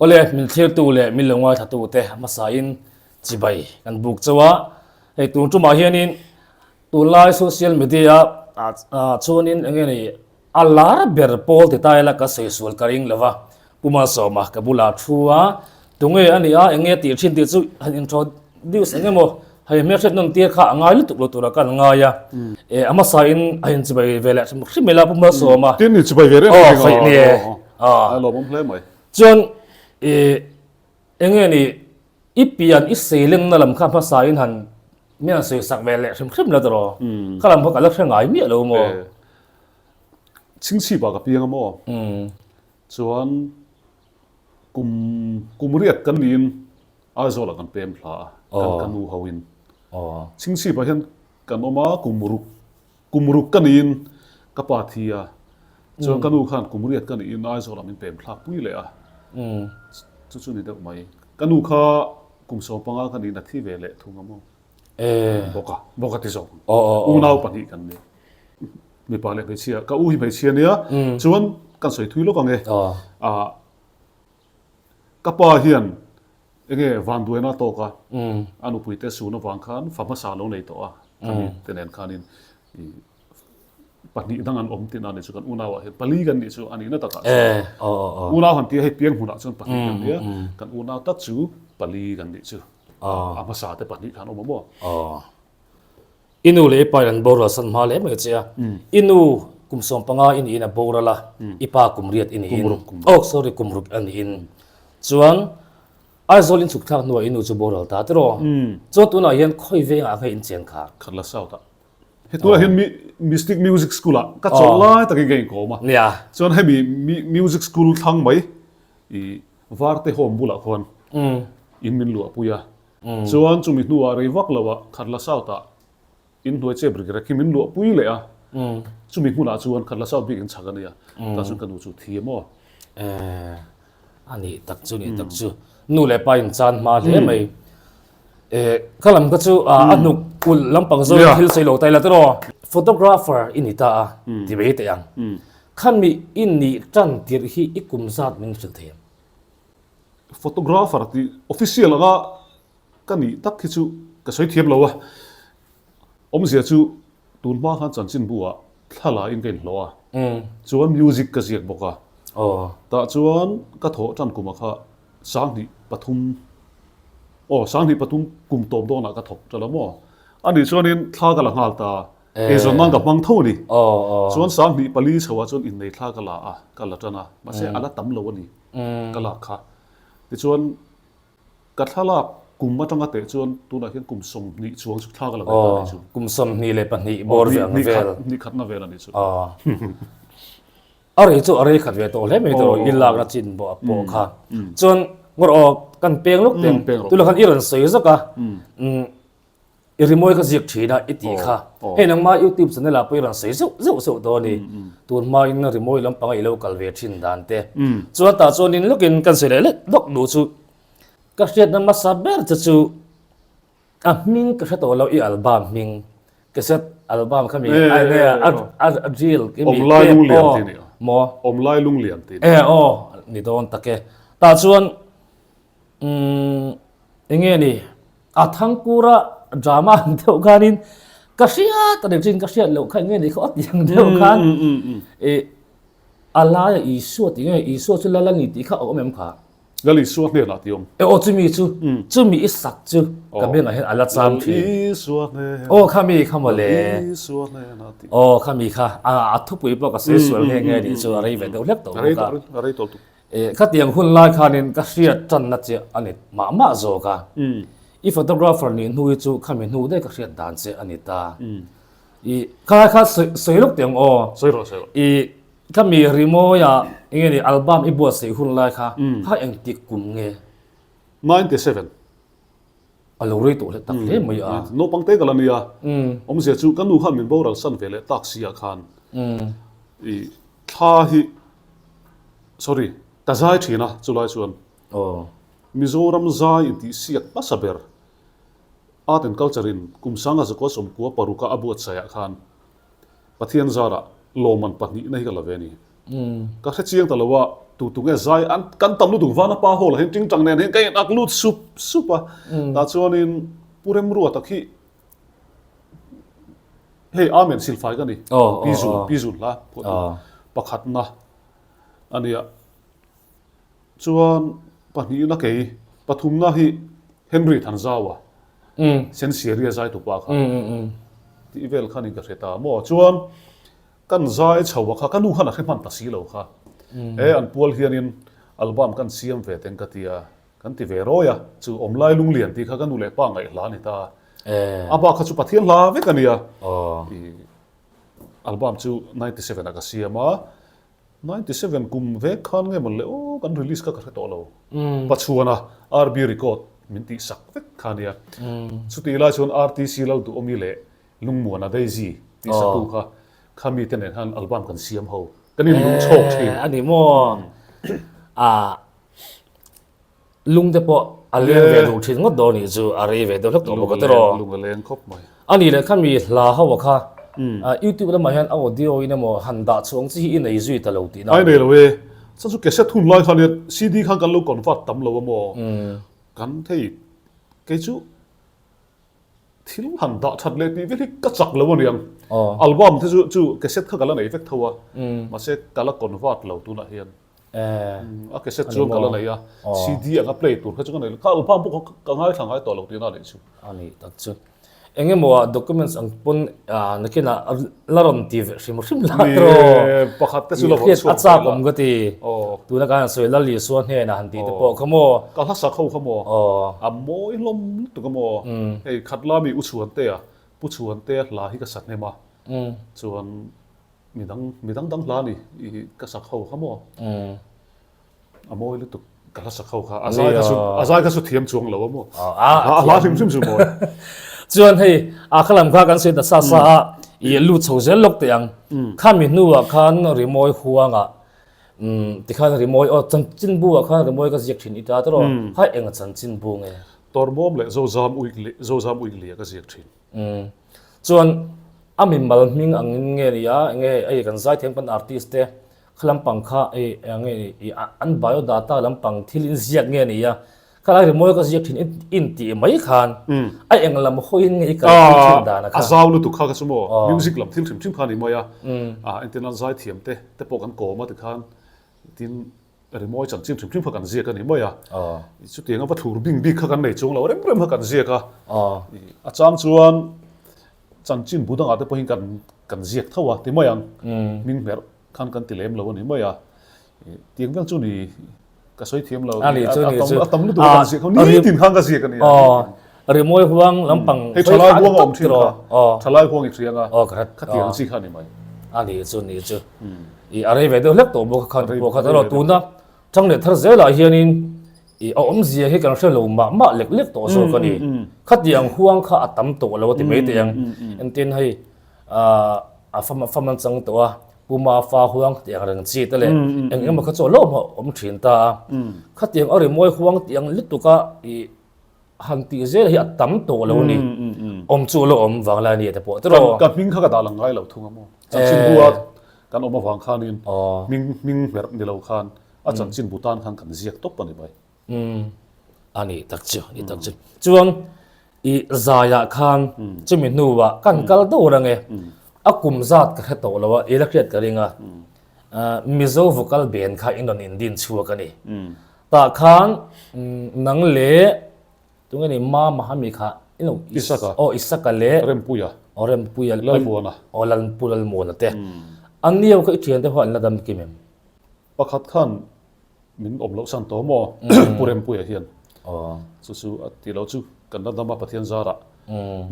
Awle, min thlirtu leh min lo ngaithla te a hmasain chibai kan buk chauh a. Hei tun tumah hianin tunlai social media ah chuanin eng nge ni a lar ber pawl ti ta ila ka sawi sual ka ring lo va. Pu Malsawma ka bulah thu a, tunge a nih a, eng nge tih thin tih chu han introduce eng emaw hei hmelhriat nawn tir kha a ngai lutuk lo tura kan ngai a. E a hmasain a inchibai ve leh hrim hrim ila Pu Malsawma. Tin inchibai ve reng reng a. Ni e. A lawmawm hle mai. Chuan e eng nge ni i pian i seilengna lam kha hmasain han mi han sawi sak ve leh hrim hrim la tawh. Kha lam kha ka la hre ngai miah lo maw. Chhingchhip ah ka piang a maw. Chuan kum kum riat kan niin Aizawl ah kan pem thla a, kan ka nu ho in. Chhingchhip ah hian kan awm a, kum ruk kum ruk ka niin ka pa thi a, chuan ka nu khan kum riat ka niin Aizawl ah min pem thlak pui leh a, chu chu ni deuh mai. Ka nu kha kum 15 ka niin a thi ve leh thung a maw? Bawk a, bawk a ti zawk. Unau pahnih kan ni. Mipa leh hmeichhia, ka u hi hmeichhia nia, chuan kan sawi thui lawk ang e. Ah, ka pa hian enge vanduaina a tawk a, a nupui te sun avang khan fa hmasa lo nei tawh a, khami te nen khanin pahnih dang an awm tihna a ni chu, kan unau ah hian pali kan nih chu a nihna takah chuan. Unau han tia hei piang hmunah chuan pahnih kan nia, kan unau tak chu pali kan nih chu, a hmasa te pahnih khan awm a maw. I nu leh i pa in an boral san hma hle mai che a, i nu kum 15 i niin a boral a, i pa kum riat i niin, oh sorry kum ruk a niin, chuan Aizawl in chhuk thlak hnuah i nu chu boral ta tiraw? Chuan tunah hian khawi vengah kha in chen kha? Khatla South ah. He tunah hian Mystic Music School ah ka chawlh lai takin ka inkawm a, chuan hemi Music School thlang mai i Varte Home bulah khuan in min luahpui a, Chuan chumi hnuah rei vak loah Khatla South-ah inhnuai chep rik rek hi min luahpui leh a, chumi hmunah chuan Khatla South bik in chhak a nia, tah chuan ka nu chu thi em aw. Eh, a nih tak chu, nih tak chu. Nu leh pa in chan hma hle mai. Eh, ka lam kha chu a hnuk ulh lampang zawng thil sawi lo ta ila tiraw. Photographer i ni ta a, ti mai teh ang. Khami i nih tan tirh hi i kum zat min hrilh thei em? Photographer tih official anga ka nih tak hi chu ka sawi thiam lo a, awmzia chu tun hma khan chanchinbu ah thla la in ka inhlawh a, chuan music ka ziak bawk a, tah chuan ka thawh tan kum ah kha 2003 aw 2003 kum tawp dawnah ka thawk ta lo maw, anih chuanin thla ka la nghal ta. Eizawn nan ka hmang tho a ni. Chuan 2004 chho ah chuan innei thla ka la a, ka la tan a, mahse a la tam lo a ni ka lak kha. Tichuan ka thlalak kum atanga teh chuan tunah hian kum 20 chuang chu thla ka la ve ta a nih chu. Kum 22 bawr ve ang vel. Hnih khatna vel a nih chu. A rei chu a rei khat ve tawh hle mai tawh i lakna chin pawh pawh kha. Chuan ngawr aw kan peng lawk teng tunah khan i rawn sawi zawk a. I rimawi ka ziak thin a i tih kha. Hei nangma youtube channel ah pawh i rawn sawi zeuh zeuh zeuh dawn a ni. Tun hma in rimawi lampanga i lo kal ve thin dan te. Chuan tah chuan in lawkin kan sawi leh leh lawk duh chu ka hriatna hmasa ber che chu a hming ka hre tawh lo i album hming cassette album kha mi a drill khi mi Awmlai lunglian tih a ni a. Maw? Awmlai lunglian tih a ni. E aw ni dawn tak e. Tah chuan Umm enge ni a Thangkura drama ang deuh khanin ka hriat a ni chin ka hriat loh kha enge ni khaw a ti ang deuh khan ih a laia Isua tih nge Isua chu lal a ni tih kha a awm em kha? Lal Isua hnenah tih awm. E aw chumi chu chumi i sak chu ka bengah hian a la cham thin. Lal Isua hnenah. Aw khami kha mawle. Lal Isua hnenah tih. Aw khami kha a thupui pawh ka sawi sual nghe nghe nih chu a rei ve deuh hlek tawh bawk a. A rei tawh tuk. Khatiang hun lai khanin ka hriat tanna che a ni mah mah zawk a. I photographer nih hnu hi chu khami hnu daih ka hriat dan che a ni ta. I khalai kha sawi lawk teh ang aw. Sawi rawh, sawi rawh. I khami rimawi-ah eng nge ni album i buatsaih hun lai kha kha engtik kum nge? 97. A lo rei tawh hle tak hle mai a. Naupang te ka la nia. Awmzia chu ka nu khan min boral san ve leh tak si ah khan i thla hi sorry ka zai thin a chulai chuan Mizoram zai intih siak hmasa ber Art and Culture in kum 1996 a a buatsaih ah khan Pathian zarah lawmman pahnihna hi ka la ve a ni. Ka hre chiang ta lo a. Tu tu nge zai an kan tam lutuk vana pa hall ah hian tingtang nen hian ka in ak lut sup sup a. Tah chuanin Pu Remruata khi hei Amen Silfai ka ni. Pi Zul Pi Zul hla phuahtu pakhatna a nia. Chuan pahnihna kei pathumna hi Henry Thanzaua Sensiaria zaitupa kha tih vel khan in ka hre ta maw. Chuan Kan zai chho a kha, ka nu khan a hre hman ta si lo kha. E, an pual hianin album kan siam ve teng ka ti a, kan ti ve rawi a, chu Awmlai Lunglian tih kha ka nu leh pa ngaih hla a ni ta a. A bak kha chu Pathian hla vek a nia. I album chu 97 ah ka siam a, 97 kum vek khan nge mawn le aw kan release kha ka hre tawh lo. Pachuana RB record min tih sak vek kha a nia. Chutih lai chuan RTC Lalduhawmi leh Lungmuana Daisy tih satu kha kha mite nen khan album kan siam ho. Kan in lung chhawk thin. A ni maw? A lung te pawh a leng ve duh thin ngawt dawn nih chu a rei ve deuh hlek tawh bawk a tiraw. Lung a leng khawp mai. A nih leh kha mi hla ho a kha YouTube lamah hian a audio in emaw han dah chhuang chi hi i nei zui ta lo tihna. Ai nei lo e. Chuan chu cassette hun lai khan CD khan kan lo convert tam lo a maw? Kan thei kei chu Thil han dah that leh tih vel hi ka chak lo aniang. Album te chu chu cassette kha ka la nei vek tho a, mahse ka la convert lo tunah hian. A cassette chuan ka la nei a, CD anga play tur kha chu ka nei lo. Kha album pawh kha ka ngaithla ngai tawh lo tihna a nih chu. A nih tak chu. Eng emaw ah documents ang pawn nakinah la rawn ti ve hrim hrim la tiraw. Ni e, pakhat te chu la rawn chhuak ve la. A chak awm ka ti. Tuna kan han sawi Lal Isua hnenah han tih te pawh kha maw. Ka hla sak ho kha maw. A mawi hlawm lutuk a maw. Hei Khatla mi U Chhuantea, Pu Chhuantea hla hi ka sa hnem a. Chuan midang midang dang hla ni ka sak ho kha maw. A mawi lutuk ka hla sak ho kha. A zai kha chu a zai kha chu thiam chuang lo a maw. A hla hrim hrim chu mawi. Chuan hei a kha lam kha kan sawi ta sa sa a i lut chho zel lawk teh ang. Khami hnuah khan rimawi huangah Umm tikhan rimawi aw chanchinbu ah khan rimawi ka ziak thin i ta tawh kha eng a chanchinbu nge? Tawrhmawm leh Zozam uik leh Zozam uik leh ka ziak thin. Umm chuan a mimal hming ang in nge ni a enge hei kan zaithiam kan artist te kha lampang kha hei eng nge i an bio data lampang thil in ziak nge ni a Khalai rimawi ka ziak thin in tih mai khan a eng lam hawiin nge i kal pui thin dan a kha. A zau lutuk kha ka chu maw music lam thil hrim hrim kha a ni mai a, entirnan zaithiam te te pawh kan kawm a tikhan tin rimawi chanchin hrim hrim kha kan ziak a ni mai a, chutiang a va thlur bing bik kha kan nei chuang lo rem rem kha kan ziak a, a chang chuan chanchin bu dangah te pawhin kan kan ziak tho a ti mai ang hming hmerh khan kan ti lem lo a ni mai a, Tiang vel chu ni ka sawi thiam lo. A ni chu ni chu. A tam lutuk a kan ziak ho ni tin khan ka ziak a ni. Aw rimawi huang lampang hei thalai huang a awm thin kha. Thalai huang i hria nga. Aw ka hret. Kha tiang chi kha a ni mai. A ni chu ni chu. I a rei ve deuh hlek tawh bawk khan pawh kha erawh tuna thang leh thar zelah hianin i a awmzia hi kan hre lo mah mah lek lek tawh zawk a ni. Khatiang huang kha a tam tawh lo a ti mai teh ang. Engtin hei a fam fam an chang tawh a. Puma fa huang tiang reng chi te leh eng emaw kha chu a lo awm thin ta a. Khatiang a rimawi huang tiang lutuk a i han tih zel hi a tam tawh lo a ni. Awm chu a lo awm vang lai a ni te pawh tiraw. Ka hming kha ka dah lang ngai lo thung a maw. Chanchinbu a kan awm avang khanin hming hming hmerh ni lo khan a chanchinbu tan khan kan ziak tawp a ni mai. Umm a nih tak chu a nih tak chu. Chuan i zaiah khan chumi hnuah kan kal deuh rang e. A kum zat ka hre tawh lo a, i la hriat ka ring a. Mizo vocal band kha in rawn indin chhuak a ni. Tah khan nang leh tunge ni Mama ami kha i lo Isaka. Aw Isaka leh Rempuia. Aw Rempuia Lalmuana. Aw Lalpu Lalmuana te. An nio kha i thiante ho an la dam kim em? Pakhat khan Min awm loh san tawh maw Pu Rempuia hian chu chu a tih loh chu kan la dam a Pathian zarah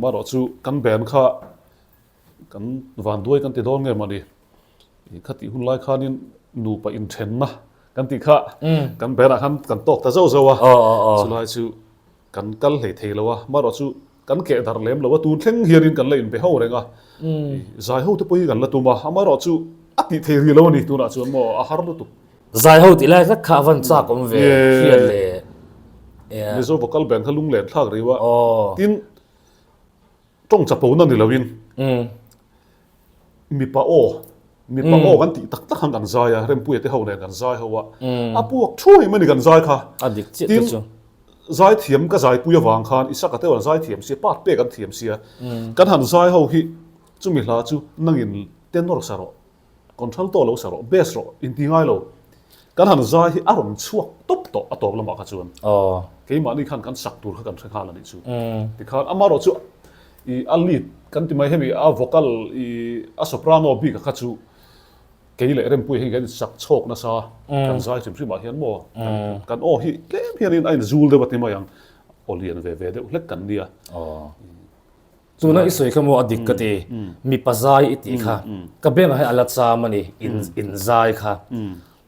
marawh chu kan band kha kan vanduai kan ti dawn nge mawni kha tih hun lai khanin nupa inthenna kan tih kha kan band ah khan kan tawk ta zauh zauh a chulai chu Kan kal hlei thei lo a, marawh chu kan keh darh lem lo a, tun thleng hianin kan la inbe ho reng a, zai ho te pawh hi kan la tum a, amarawh chu a tih thei rih lo a ni tunah chuan maw a har lutuk. Zai ho tih lai hlek kha a van chak awm ve hriat le. Mizo vocal band kha lunglen thlak riau a, tin tawng chapo na ni loin mipa aw. Mipa aw kan tih tak tak khan kan zai a, Rempuia te ho nen kan zai ho a, a puak thuai mai a ni kan zai kha. A dik chiah te chu. Tin, zaithiam ka zaipui avang khan Isaka te ho an zaithiam sia, part pek an thiam sia, kan han zai ho hi chumi hla chu nangin tenor sa rawh, contralto lo sa rawh, bass rawh inti ngai lo. Kan han zai hi a rawn chhuak tawp tawh a tawp lamah kha chuan. Keimahni khan kan sak tur kha kan hre nghal a nih chu. Tikhan amaherawhchu I a lead kan ti mai hemi a vocal i a soprano bik a kha chu kei leh Rempuia hi kan insak chhawk nasa kan zai hrim hrim ah hian maw kan aw hi tlem hianin a inzul deuh a ti mai ang aw lian ve ve deuh hlek kan nia. Tuna i sawi kha maw a dik ka ti mipa zai i tih kha ka bengah hian a la cham a ni in zai kha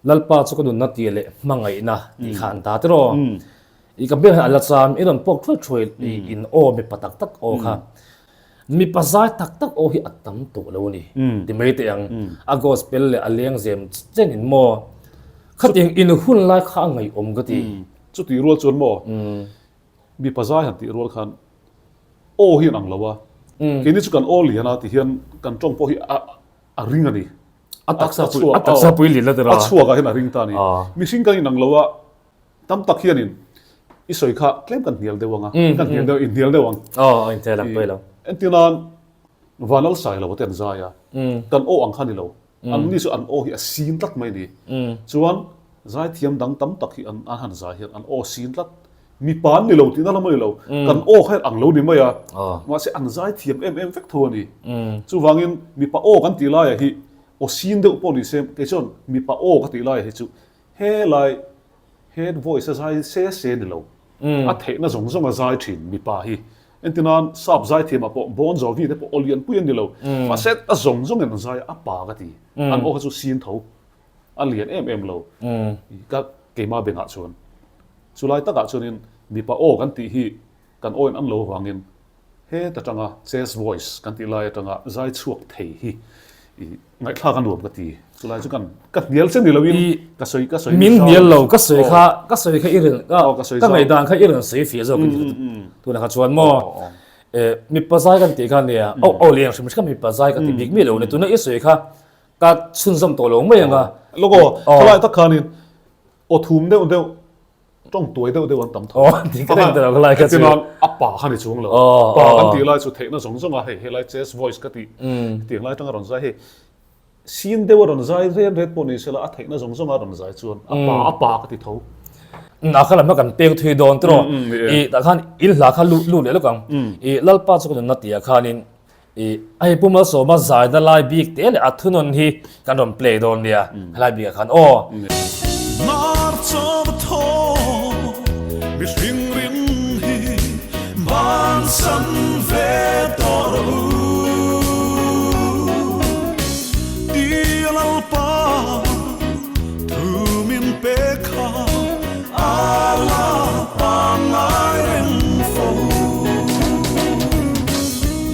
Lalpa chu ka nunna tih leh hmangaihna tih kha an ta tiraw. I ka biak hian a la cham, i rawn pawk thuai thuai i in aw mipa tak tak aw kha. Mipa zai tak tak aw hi a tam tawh lo a ni ti mai teh ang. A gospel leh a lengzem chen in maw khatiang in hun lai kha a ngaihawm ka ti. Chutih rual chuan maw mipa zai han tih rual khan aw hi an ang lo a, keini chu kan aw lian a ti hian kan tawng pawh hi a ring a ni. A taksa pui a taksa pui lin la tiraw. A chhuakah hian a ring ta a ni. Mihring kan inang lo a. Tam tak hianin i sawi kha tlem kan hnial deuh ang a, kan hnial deuh, inhnial deuh ang. Aw, a inhnial ang pawi lo. Entir nan Vanal Sailo te an zai a, kan aw ang kha ni lo. Anni chu an aw hi a sin tlat mai a ni. Chuan zaithiam dang tam tak hi an han zai hian an aw sin tlat. Mipa an ni lo tihna lam a ni lo, kan aw kha ang lo ni mai a, mahse an zaithiam em em vek tho a ni. Chuvangin mipa aw kan tih laiah hi aw sin deuh pawh ni se, kei chuan mipa aw ka tih laiah hi chu Helai head voice a zai se se ni lo, a theihna zawng zawng a zai thin mipa hi. Entirnan sap zai thiamah pawh Bon Jovi te pawh aw lianpui an ni lo, mahse a zawng zawngin an zai a, a pa ka ti. An aw kha chu sin tho, a lian em em lo ka keimah bengah chuan. Chulai takah chuanin mipa aw kan tih hi kan awin an lo vangin het atanga chest voice kan tih lai atanga zai chhuak thei hi i ngaihthlak a nuam ka ti. Chulai chu kan ka hnial che ni loin ka sawi ka sawi Min hnial lo ka sawi kha ka sawi kha i rin ka ka ngaihdan kha i rawn sawi fiah zawk in tunah kha chuan maw mipa zai kan tih kha nia aw aw leng hrim hrim mipa zai ka ti bik miah lo ni tuna i sawi kha ka chhunzawm tawh lo mai ang a. Lawk aw khalai tak khanin aw thum deuh deuh Tawng tuai deuh deuh an tam tho. Aw, ti ka reng ta lo ka lai kha chu. Engtinan a pa kha ni chung lo. Pa kan tih lai chu theihna zawng zawng a hei helai chest voice ka tih tiang lai atanga rawn zai hei sin deuh a rawn zai ren ret pawh ni sela a theihna zawng zawng a rawn zai chuan a pa a pa ka ti tho. A kha lam kha kan peng thui dawn tiraw. I tah khan in hla kha lut leh lawk ang. I Lalpa chu ka nunna tih ah khanin I a hei Pu Malsawma zaina lai bik te leh a thunawn hi kan rawn play dawn nia helai bikah khan aw. Hnar chawp thaw mihring ring hi bansan ve tawh rawh u. Ti Lalpa thu min pe kha a la pangngai reng fo.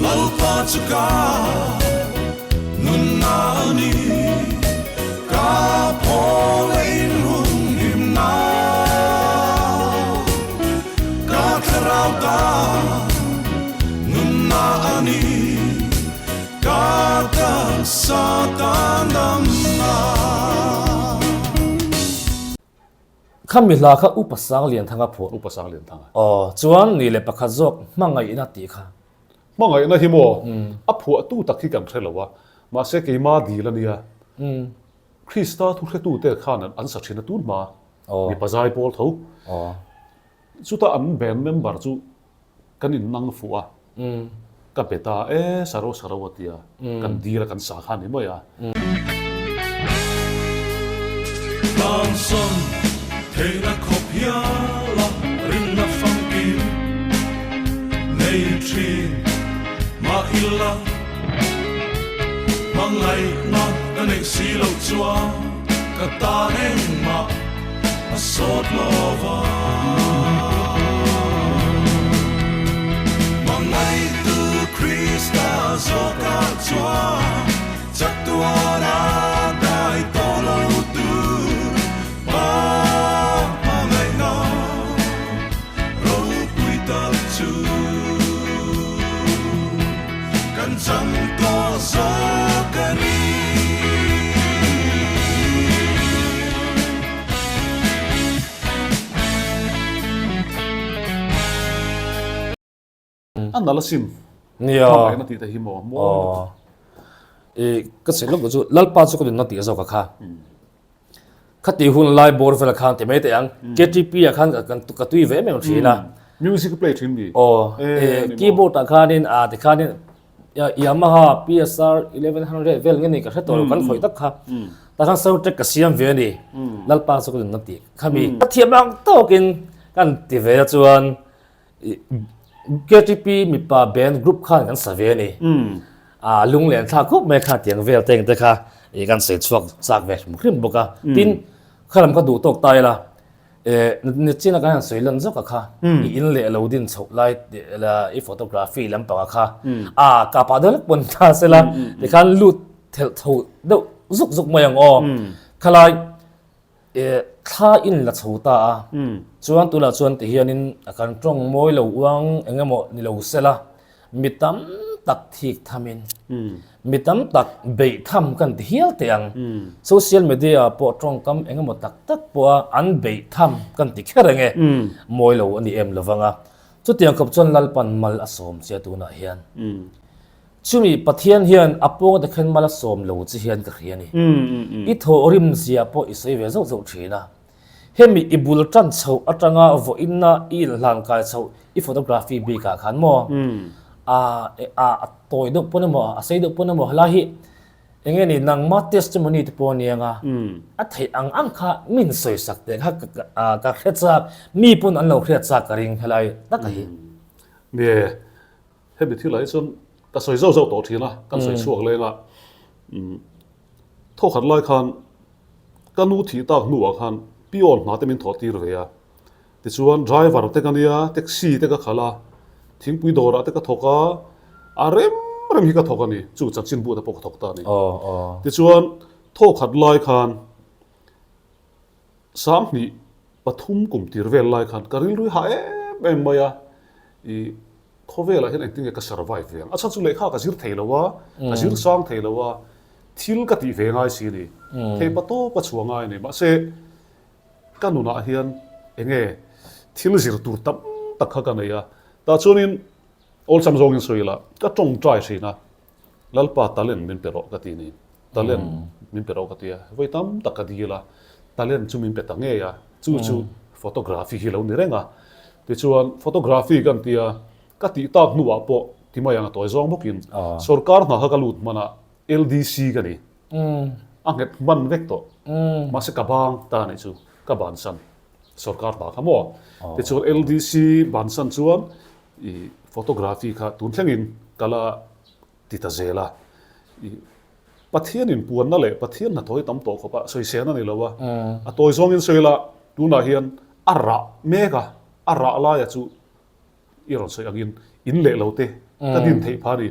Lalpa chu ka nunna a ni, ka phaw leh inhumhimna, ka thlarau tan nunna a ni, ka taksa tan damna. Khami hla kha Upa Sanglianthanga phuah. Upa Sanglianthanga. Aw, chuan ni leh pakhat zawk hmangaihna tih kha. Hmangaihna hi maw a phuahtu tak hi kan hre lo a, mahse keima dil a nia. Krista thuhretute khan an sa thin a tun hma, mipa zai pawl tho. Chuta an band member chu kan in nang fuh a, ka be ta e saro saro a tia, kan dil a kan sa kha a ni mai a. Tlansan theihna khawp hial a rinna famkim nei thin mah ila, hmangaihna ka neih si loh chuan ka tan engmah a sawt lo va. Hmangaihtu Krista zawkah chuan chatuana dai tawh lo tur Pa hmangaihna ropui tak chu kan chang tawh zawk a ni. A nalh asin. Nia. Hmangaihna tih te hi maw mawi lutuk. I ka chhe lawk chu Lalpa chu ka nunna tih zawk a kha. Khati hun lai bawr vel khan ti mai teh ang. KTP ah khan ka tui ve em em thin a. Music play thin mi. Aw keyboard ah khanin a tikhanin Yamaha PSR 1100 vel nge ni ka hre tawh lo kan khawih tak kha. Tah khan sound track ka siam ve a ni. Lalpa chu ka nunna tih khami. Ka thiam ang tawkin kan ti ve a chuan KTP mipa band group khan kan sa ve a ni. A lunglen thlak khawp mai kha tiang vel te engte kha ih kan sawi chhuak chak ve hrim hrim bawk a. Tin, khalam kha duh tawk ta ila nichin a kan han sawi lan zawk a kha i in leh lo din chhoh lai i photography lampang a kha a kapa deuh lek pawn ta sela tikhan lut thelh tho deuh zuk zuk mai ang aw. Khalai Thla in la chho ta a, chuan tunah chuan ti hianin a kan tawng mawi lo uang eng emaw ni lo sela, mi tam tak thik thamin, mi tam tak beih tham kan ti hial teh ang. Social media ah pawh tawngkam eng emaw tak tak pawha an beih tham kan ti kher eng e, mawi lo a ni em lovang a. Chutiang khawp chuan Lalpan mal a sawm che tunah hian. Chumi Pathian hian a pawng te khen mal a sawm lo chi hian ka hria a ni. I thawhrim zia pawh i sawi ve zauh zauh thin a. Hemi i bul tan chhoh atanga vawiinna i inhlan kai chhoh i photography bik ah khan maw a a tawi deuh pawn emaw a sei deuh pawn emaw helai hi eng nge ni nangma testimony te pawh a nia nga a theih ang ang kha min sawi sak teh kha ka hre chak mi pawn an lo hriat chak ka ring helai taka hi. Nie Hemi thil ah hi chuan ka sawi zauh zauh tawh thin a, kan sawi chhuak leng a, thaw khat lai khan ka nu thih tak hnuah khan peon hna te min thawh tir ve a, tichuan driver te ka nia, taxi te ka khalh a, thingpui dawrah te ka thawk a, a rem rem hi ka thawk a ni, chu chanchinbu te pawh ka thawk ta a ni. Tichuan thaw khat lai khan 20 pathum kum tir vel lai khan ka rilru hi hah em em mai a, ih khawvelah hian engtin nge ka survive ve ang? A chhan chu lehkha ka zir thei lo a, ka zir sang thei lo a, thil ka tih ve ngai si a ni, theipa tawp ka chhuah ngai a ni. Mahse, ka nunah hian eng nge thil zir tur tam tak kha ka nei a, tah chuanin awlsam zawngin sawi ila ka tawngtai thin a, Lalpa talent min pe rawh ka ti ni. Talent min pe rawh ka ti a, vawi tam tak ka dil a, talent chu min pe ta ngei a, chu chu photography hi lo ni reng a. Tichuan photography kan ti a, ka tih tak hnuah pawh ti mai ang a tawi zawng bawkin sorkar hna kha ka lut hman a, LDC ka ni. A nghet hman vek tawh. Mahse ka bang ta nih chu ka bansan sorkar hna kha maw. Tichuan LDC bansan chuan I photography kha tun thlengin ka la ti ta zel a, i Pathianin puanna leh Pathian hnathawh hi tam tawh khawp a, sawisel a ni lo a, a tawi zawngin sawi la, tunah hian a rah mek a, a rah laia chu i rawn sawi angin in leh lo te ka din theih phah a ni.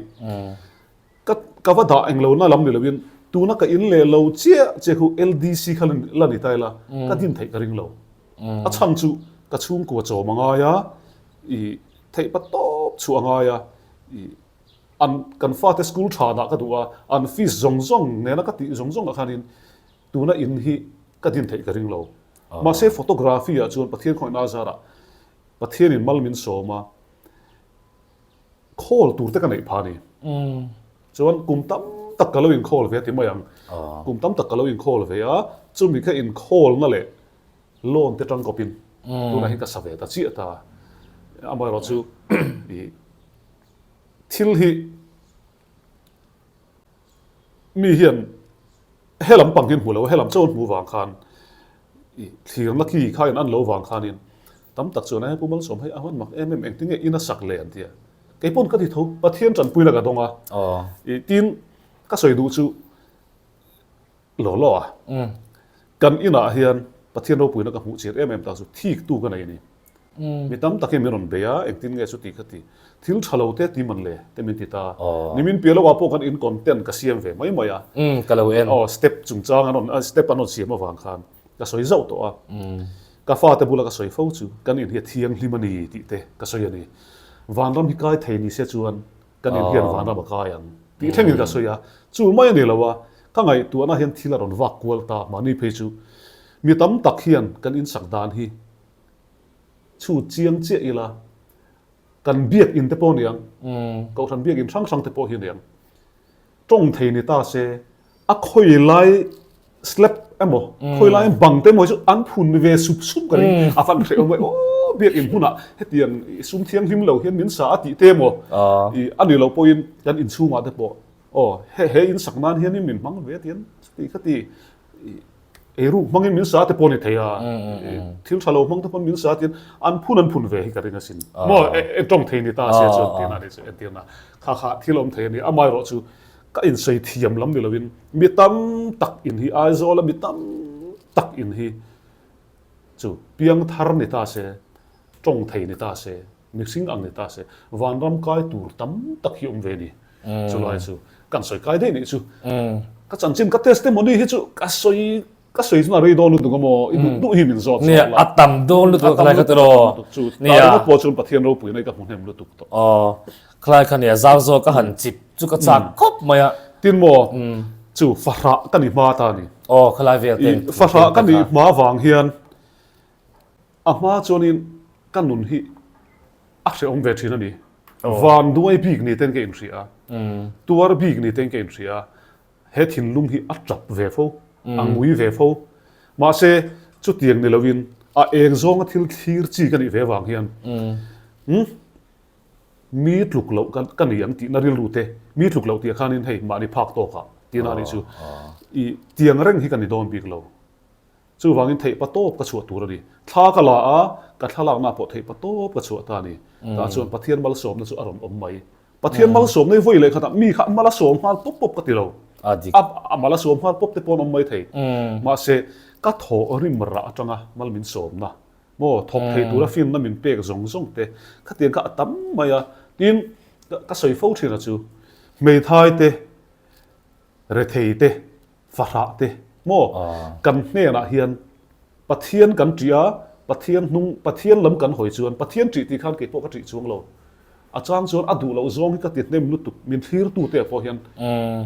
Ka ka va dah eng lo na lam ni loin tuna ka in leh lo chiah chiah khu LDC kha la ni ta ila ka din theih ka ring lo. A chhan chu ka chhungkua chawm a ngai a, i theih pa tawp chhuah a ngai a, i an kan fate school tha dah ka duh a, an fees zawng zawng nena ka tih zawng zawng ah khanin tuna in hi ka din theih ka ring lo. Mahse photography ah chuan Pathian khawihna a zarah Pathianin mal min sawm a, Khawl tur te ka neih phah a ni. Chuan kum tam tak ka lo inkhawl ve a ti mai ang. Kum tam tak ka lo inkhawl ve a, chumi kha inkhawlna leh loan te tangkawpin tunah hian ka sa ve ta chiah ta. Amaherawh chu ih thil hi Mi hian he lam pang hi an hmu lo a, he lam chauh an hmuh vang khan i thlirna ki kha in an lo vang khanin tam tak chuan e Pu Malsawm hei a hawn mak em em engtin nge in a sak le an ti a. Kei pawn ka ti tho, Pathian tanpuina ka dawng a. I tin ka sawi duh chu law law a. Kan inah hian Pathian ropuina ka hmuh chian em em tak chu thik tu ka nei a ni. Mi tam tak hian min rawn bei a, engtin nge chuti kha ti. Thil tha lo te ti man le te min ti ta. Nimin piah lohah pawh khan in content ka siam ve mai mai a. Ka lo en. Aw step chungchang an rawn step an rawn siam avang khan ka sawi zauh tawh a. Ka fate bula ka sawi fo chu kan in hi a thianghlim a ni tih te ka sawi a ni. Vanram hi kai thei ni se chuan kan in hian vanram a kai ang tih thlengin ka sawi a. Chu mai a ni lo a, ka ngaihtuahna hian thil a rawn vak kual ta mahni phei chu mi tam tak hian kan insak dan hi chhut chiang chiah ila. Kan biak in te pawh niang, Kohhran biak in hrang hrang te pawh hi niang. Tawng thei ni ta se, a khawi lai slab emaw, khawi lai bang te emaw hi chu an phun ve sup sup ka ring. A van hreh awm mai, aw biak in hmunah hetiang sum thianghlim lo hian min sa a tih te emaw, i a ni lo pawhin kan inchhungah te pawh aw he he in sak nan hianin min hmang ve tian chuti khati Eiruk hmangin min sa te pawh a ni thei a, thil tha lo hmang te pawn min sa tiin an phun an phun ve hi ka ring asin. Maw e tawng thei ni ta se chuan tihna a ni chu entirna kha kha thil awm thei a ni. Amaherawh chu ka insawi thiam lam ni loin mi tam tak in hi Aizawl a mi tam tak in hi chu piangthar ni ta se, tawng thei ni ta se, Mihring ang ni ta se, vanram kai tur tam tak hi awm ve ni. Chulai chu kan sawi kai daih nih chu. Ka chanchin ka testimony hi chu ka sawi ka sawi chuan a rei dawn lutuk a maw? I duh duh hi min zawt zawk la. A tam dawn lutuk a khalai kha tiraw? Chu ta ringawt pawh chuan Pathian ropuina hi ka hmu hnem lutuk tawh. Aw, khalai kha nia zau zawk ka han chip chu ka chak khawp mai a. Tin maw, chu fahrah ka ni hma ta ni. Aw, khalai vel te. Fahrah ka nih hma vang hian A hma chuanin ka nun hi a hrehawm ve thin a ni. Van duai bik ni ten ka inhria a, tuar bik ni ten ka inhria a, he thinlung hi a tap ve fo, a ngui ve fo. Mahse, chutiang ni loin a eng zawnga thil thlir chi ka nih ve vang hian mi tluk loh ka ni ang tihna rilru te, mi tluk loh tih khanin hei mahni phak tawkah tihna a nih chu. I tiang reng hi ka ni dawn bik lo. Chuvangin theihpa tawp ka chhuah tur a ni. Thla ka la a, ka thlalakna pawh theihpa tawp ka chhuah ta a ni. Tah chuan Pathian malsawmna chu a rawn awm mai. Pathian malsawmna hi vawi leh khatah mi kha mal a sawm nghal pawp pawp ka ti lo. A mal a sawm nghal pawp te pawh an awm mai thei. Mahse, ka thawh rim rah atanga mal min sawmna maw thawk thei tura finna min pek zawng zawng te khatiang kha a tam mai a. Tin, ka sawi fo thin a chu, hmeithai te, rethei te, Fahrah te maw kan hnenah hian Pathian kan ṭih a, Pathian hnung, Pathian lam kan hawi chuan Pathian ṭih tih khan kei pawh ka ṭih chuang lo. A chang chuan a duh loh zawng hi ka ti hnem lutuk, min thlirtu te pawh hian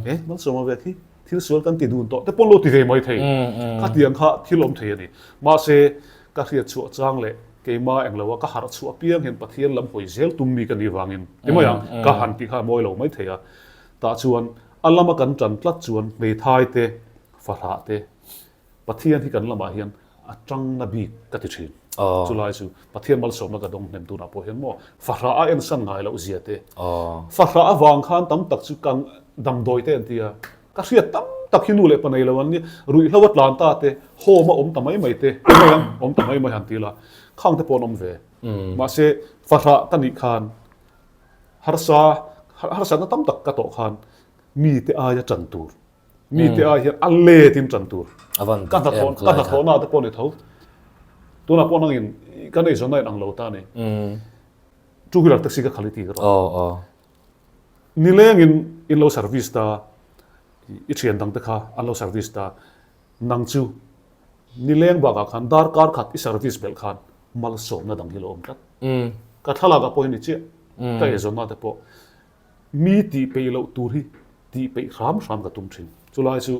e Malsawma ve khi thil sual kan ti dun tawh te pawh lo ti ve mai thei. Khatiang kha thil awm thei a ni. Mahse ka hriat chhuah chang leh keimah englo a ka harh chhuah apiang hian Pathian lam hawi zel tum mi ka nih vangin ti mai ang, ka han tih kha a mawi lo mai thei a. Tah chuan A lama kan ṭan tlat chuan hmeithai te, fahrah te, Pathian hi kan lamah hian a ṭangna bik ka ti ṭhin. Chulai chu Pathian malsawmna ka dawng hnem tunah pawh hian maw fahrah a ensan ngai loh zia te, fahrah avang khan tam tak chu kan damdawi te an ti a, ka hriat tam tak hi nu leh pa nei lo an ni, ruihhlo a tlan ta te, home a awm ta mai mai te, mai ang awm ta mai mai han ti la, khang te pawh an awm ve. Mahse fahrah ka nih khan Harsa, harsatna tam tak ka tawh khan mite aia ṭan tur, mite ai hian a letin ṭan tur. Ka hnathawh, ka hnathawhna te pawh ni tho. Tunah pawh nangin kan eizawnna in ang lo ta a ni. Two wheeler taxi ka khal i ti ka rawh. Nilengin in lo service ta, i ṭhian dang te kha an lo service ta. Nang chu nileng bakah khan darkar khat i service belh khan malsawmna dang hi lo awm tlat. Ka thlalakah pawh hi ni chiah, ka eizawnna te pawh mi tih peih loh tur hi tih peih hram hram ka tum thin. Chulai chu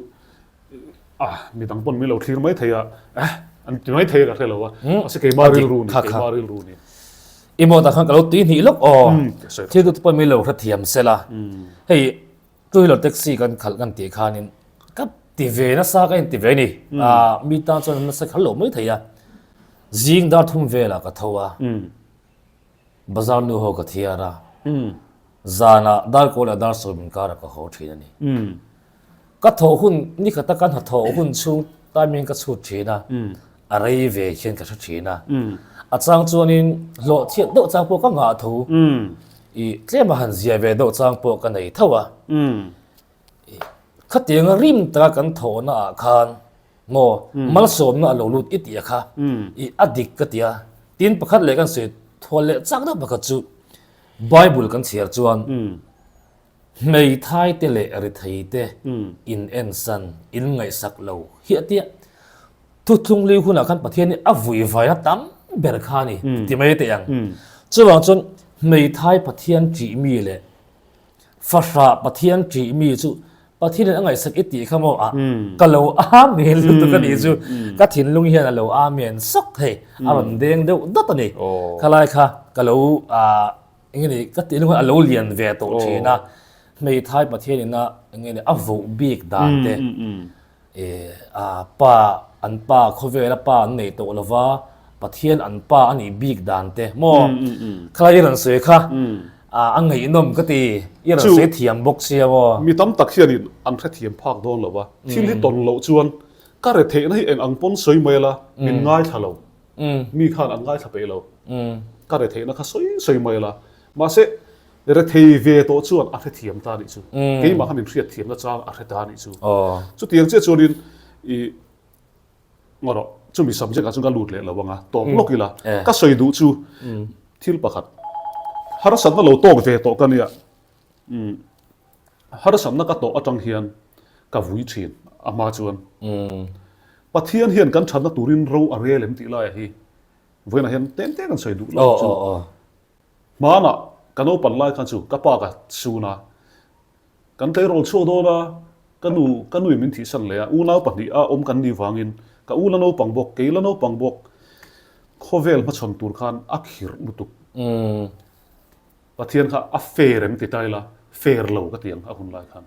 ah midang pawn min lo thlir mai thei a, eh an ti mai thei a ka hre lo a, mahse keimah rilru ni, keimah rilru ni. I mawtah khan ka lo tui hnih lawk aw, thil duh te pawh min lo hrethiam sela, hei Two wheeler taxi kan khalh kan tih khanin ka ti ve nasa ka inti ve a ni. Mi tan chuan nasa khalh loh mai thei a. Zing dar thum velah ka tho a, bazar nu ho ka thiar a, zanah dar kawl leh dar sawm inkarah ka haw thin a ni. Ka thawh hun, ni khata ka hnathawh hun chhung timing ka chhut thin a, a rei ve hian ka hre thin a. A chang chuanin hlawh chhiat deuh chang pawh ka ngah tho. I tlem a han zia ve deuh chang pawh ka nei tho a. Khatianga rim taka kan thawhna ah khan maw malsawmna a lo lut i tih a kha i a dik ka ti a. Tin pakhat leh kan sawi thual leh chak deuh pakhat chu Bible kan chhiar chuan Hmeithai te leh rithei te in ensan, in ngaihsak lo hi a tia. Thuthlung li hunah khan Pathian hi a vui vaina tam ber kha a ni ti mai teh ang. Chuvang chuan hmeithai Pathian ṭih mi leh fahrah Pathian ṭih mi chu Pathianin a ngaihsak i tih kha maw ah ka lo amen lutuk a nih chu ka thinlung hian a lo amen sawk thei a rawn deng deuh dawt a ni. Khalai kha ka lo ah. enge ni ka tih lung a lo lian ve tawh thin a, hmeithai Pathian ina enge ni a voh bik dan te a pa an pa khawvela pa an nei tawh lova Pathian an pa a nih bik dan te maw khalai i rawn sawi kha a ngaihnawm ka ti i rawn sawi thiam bawk sia maw. Mi tam tak hianin an hrethiam phak dawn lo a, thil hi tawn loh chuan ka retheihna hi eng ang pawn sawi mai la min ngaithla lo. Mi khan an ngaithla peih lo. Ka retheihna kha sawi sawi mai la. Mahse, rethei ve tawh chuan a hrethiam ta nih chu. Keimah kha min hriatthiamna chang a hre ta nih chu. Chutiang chiah chuanin i ngaw rawh, chumi subject ah chuan ka lut leh lo ang a, tawp lawk ila. Ka sawi duh chu thil pakhat, harsatna lo tawk ve tawh ka nia. Harsatna ka tawh atang hian ka vui thin a hma chuan. Pathian hian kan thatna turin ro a rel em tih laiah hi vawiinah hian tlem tlem kan sawi duh lo chu. Hmanah ka naupan lai khan chu ka pa ka sun a, kan tleirawl chhuak dawn a, ka nu ka nuin min thihsan leh a, unau pahniha awm kan nih vangin ka u la naupang bawk, kei la naupang bawk khawvel hmachhawn tur khan a khirh lutuk. Pathian kha a fair em ti ta ila, fair lo ka ti ang a hun lai khan.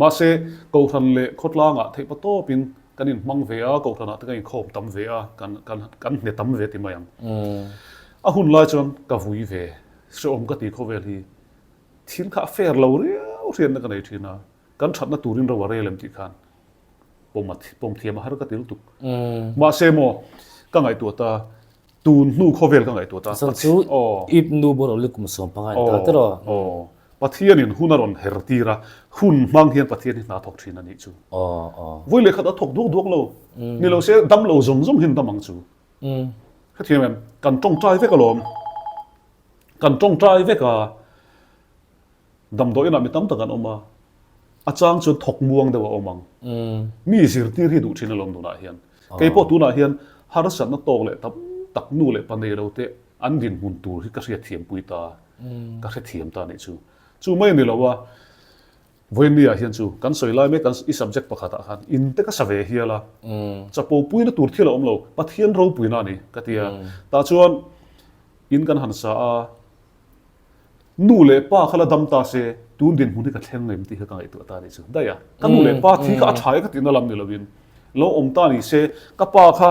Mahse, Kohhran leh khawtlangah theih pa tawpin kan inhmang ve a, Kohhranah te kan inkhawm tam ve a, kan kan kan hne tam ve ti mai ang. A hun lai chuan ka vui ve, hrehawm ka ti khawvel hi thil kha a fair lo riau hriatna ka nei thin a, kan thatna turin ro a rel em tih khan pawm a pawm thiam a har ka ti lutuk. Mahse maw, ka ngaihtuah ta Tun hnu khawvel ka ngaihtuah ta. Pasal chu ip nu bawr awlli kum 15 in ta tiraw? Aw. Pathianin hun a rawn her tir a, hun hmang hian Pathian hi hna thawk thin a nih chu. Vawi leh khat a thawk duak duak lo. Ni lo se dam lo zawng zawng hian dam ang chu. Hrethiam em? Kan tawngtai vek alawm. Kan tawngtai vek a. Damdawiinah mi tam tak an awm a, a chang chuan thawk muang deuh a awm ang. Mi zirtir hi duh thin alawm tunah hian. Kei pawh tunah hian harsatna tawk leh tam tak nu leh pa nei lo te an dinhmun tur hi ka hriatthiampui ta, ka hrethiam ta nih chu. Chu mai a ni lo a, Vawiinniah hian chu kan sawi lai mek kan i subject pakhatah khan in te ka sa ve hial a, chapo puina tur thil a awm lo, Pathian ropuina a ni ka ti a. Tah chuan in kan han sa a, Nu leh pa kha la dam ta se, tun dinhmun hi ka thleng em tih kha ka ngaihtuah ta a nih chu. Daih a, ka nu leh pa thi kha a tha e ka tihna lam ni lovin, lo awm ta ni se, ka pa kha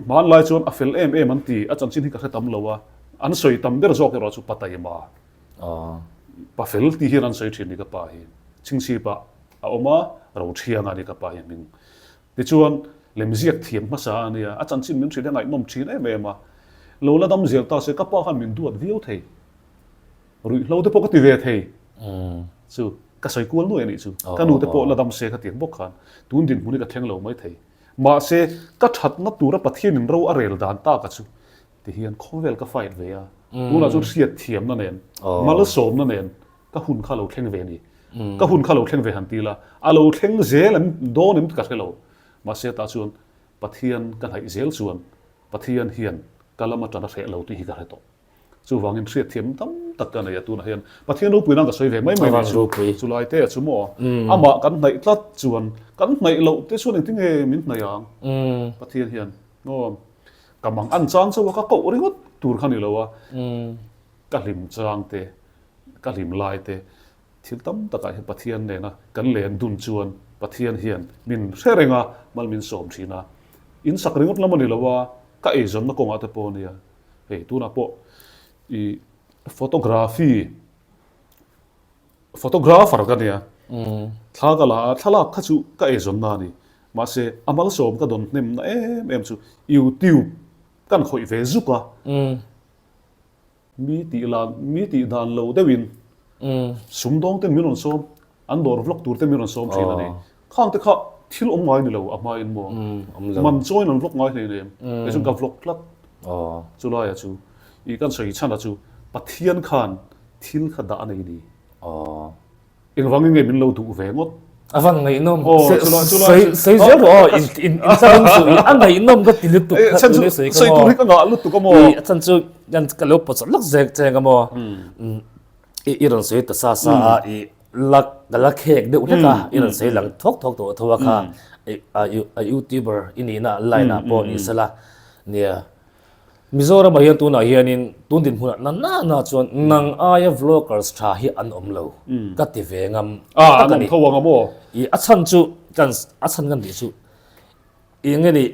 hmanlai chuan a fel em em an ti, a chanchin hi ka hre tam lo a, an sawi tam ber zawk erawh chu pa taima, pa fel tih hian an sawi thin ni ka pa hi. Chhingchhipah a awm a, Rothianga a ni ka pa hi a hming. Tichuan, lemziak thiam hmasa a nia, a chanchin min hrilh hi a ngaihnawm thin em em a. Lo la dam zel ta se, ka pa khan min duat viau thei. Ruihhlo te pawh ka ti ve thei. Chu, ka sawi kual nuai a nih chu. Ka nu te pawh la dam se ka ti ang bawk khan, tun dinhmun hi ka thleng lo mai thei. Mahse, ka thatna tura Pathianin ro a rel dan tak a chu, tihian khawvel ka fight ve a. Tunah chuan hriatthiamna nen, malsawmna nen, Ka hun kha lo thleng ve ni. Ka hun kha lo thleng ve han ti la, a lo thleng zel em dawn em ka hre lo. Mahse tah chuan Pathian ka hnaih zel chuan Pathian hian ka lam atana hreh lo tih hi ka hre tawh. Chuvangin hriatthiam tam tak ka nei a tunah hian Pathian ropui nan ka sawi ve mai mai nih chu. Chulai te chu maw amah kan hnaih tlat chuan kan hnaih loh te chuan engtin nge min hnaih ang Pathian hian maw ka mang an chang chauh a ka koh ringawt tur kha ni lo a ka hlim chang te Ka hlim lai te thil tam takah hian Pathian nena kan len dun chuan Pathian hian min hre reng a, mal min sawm thin a. In sak ringawt lam a ni lo a, ka eizawnna kawngah te pawh a nia. Hei tunah pawh i photography, photographer ka nia. Thla ka la a, thlalak kha chu ka eizawnna a ni. Mahse a malsawm ka dawn hnemna em em chu YouTube kan khawih ve zuk a. Mi tih lan, mi tih dan lo deuhin sumdawng ten min rawn sawm, an dawr vlog tur te min rawn sawm thin a ni. Khang te kha thil awm ngai ni lo a hmain maw? Man chawiin an vlog ngai hlei nem. Kei chuan ka vlog tlat. Chulaia chu i kan sawi chhan a chu Pathian khan thil kha dah a nei ni. Engvangin nge min lo duh ve ngawt? A van ngaihnawm. Sawi zel rawh aw, in in tlarang chu a ngaihnawm ka ti lutuk kha tun i sawi kha maw. Sawi tur hi ka ngah lutuk a maw. I a chhan chu kan ka lo pawt chawt lawk zek cheng a maw. I rawn sawi ta sa sa a, i la ka la khek deuh hlek a, i rawn sawi lang thawk thawk tawh tho a kha. A YouTuber i nihna line ah pawh ni sela nia. Mizoramah hian tunah hianin tun dinhmunah na na na chuan nang aia vloggers tha hi an awm lo ka ti ve ngam tak a ni. I a chhan chu kan a chhan kan tih chu eng nge ni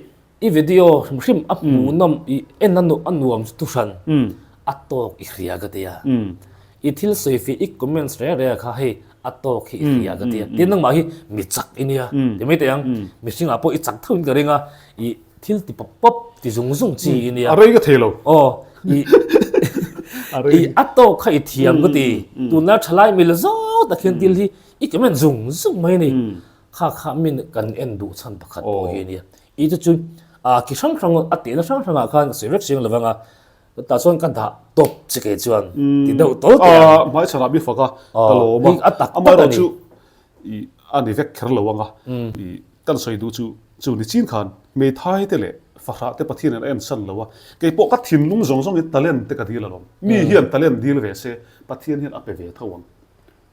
i video hrim hrim a hmuhnawm i en a a nuam chu thuhran a tawk i hria ka ti a. I thil sawi fih i comments reng reng kha hei a tawk hi i hria ka ti a. Tin nangmah hi mi chak i nia ti mai teh ang mihringah pawh i chak theuhin ka ring a i Thil ti pawp pawp ti zung zung chi i nia. A rei ka thei lo. Aw, i i a tawk kha i thiam ka ti. Tunlai thalai mil zawk tak hian thil hi i comment zung zung mai a ni. Kha kha min kan en duh chhan pakhat pawh hi a nia. I chu chu a ki hrang hrang a tehna hrang hrangah khan ka sawi vek chiang lo vang a. Tah chuan ka dah tawp chi kei chuan ti deuh tawlh teh ang. A hmaichhanah mi fak a, ka lawm a. A tak tak a ni. I a ni vek kher lo ang a, i kan sawi duh chu chu ni chin khan hmeithai te leh fahrah te Pathian in a en san lo a, kei pawh ka thinlung zawng zawng in talent te ka dil alawm, mi hian talent dil ve se Pathian hian a pe ve tho ang,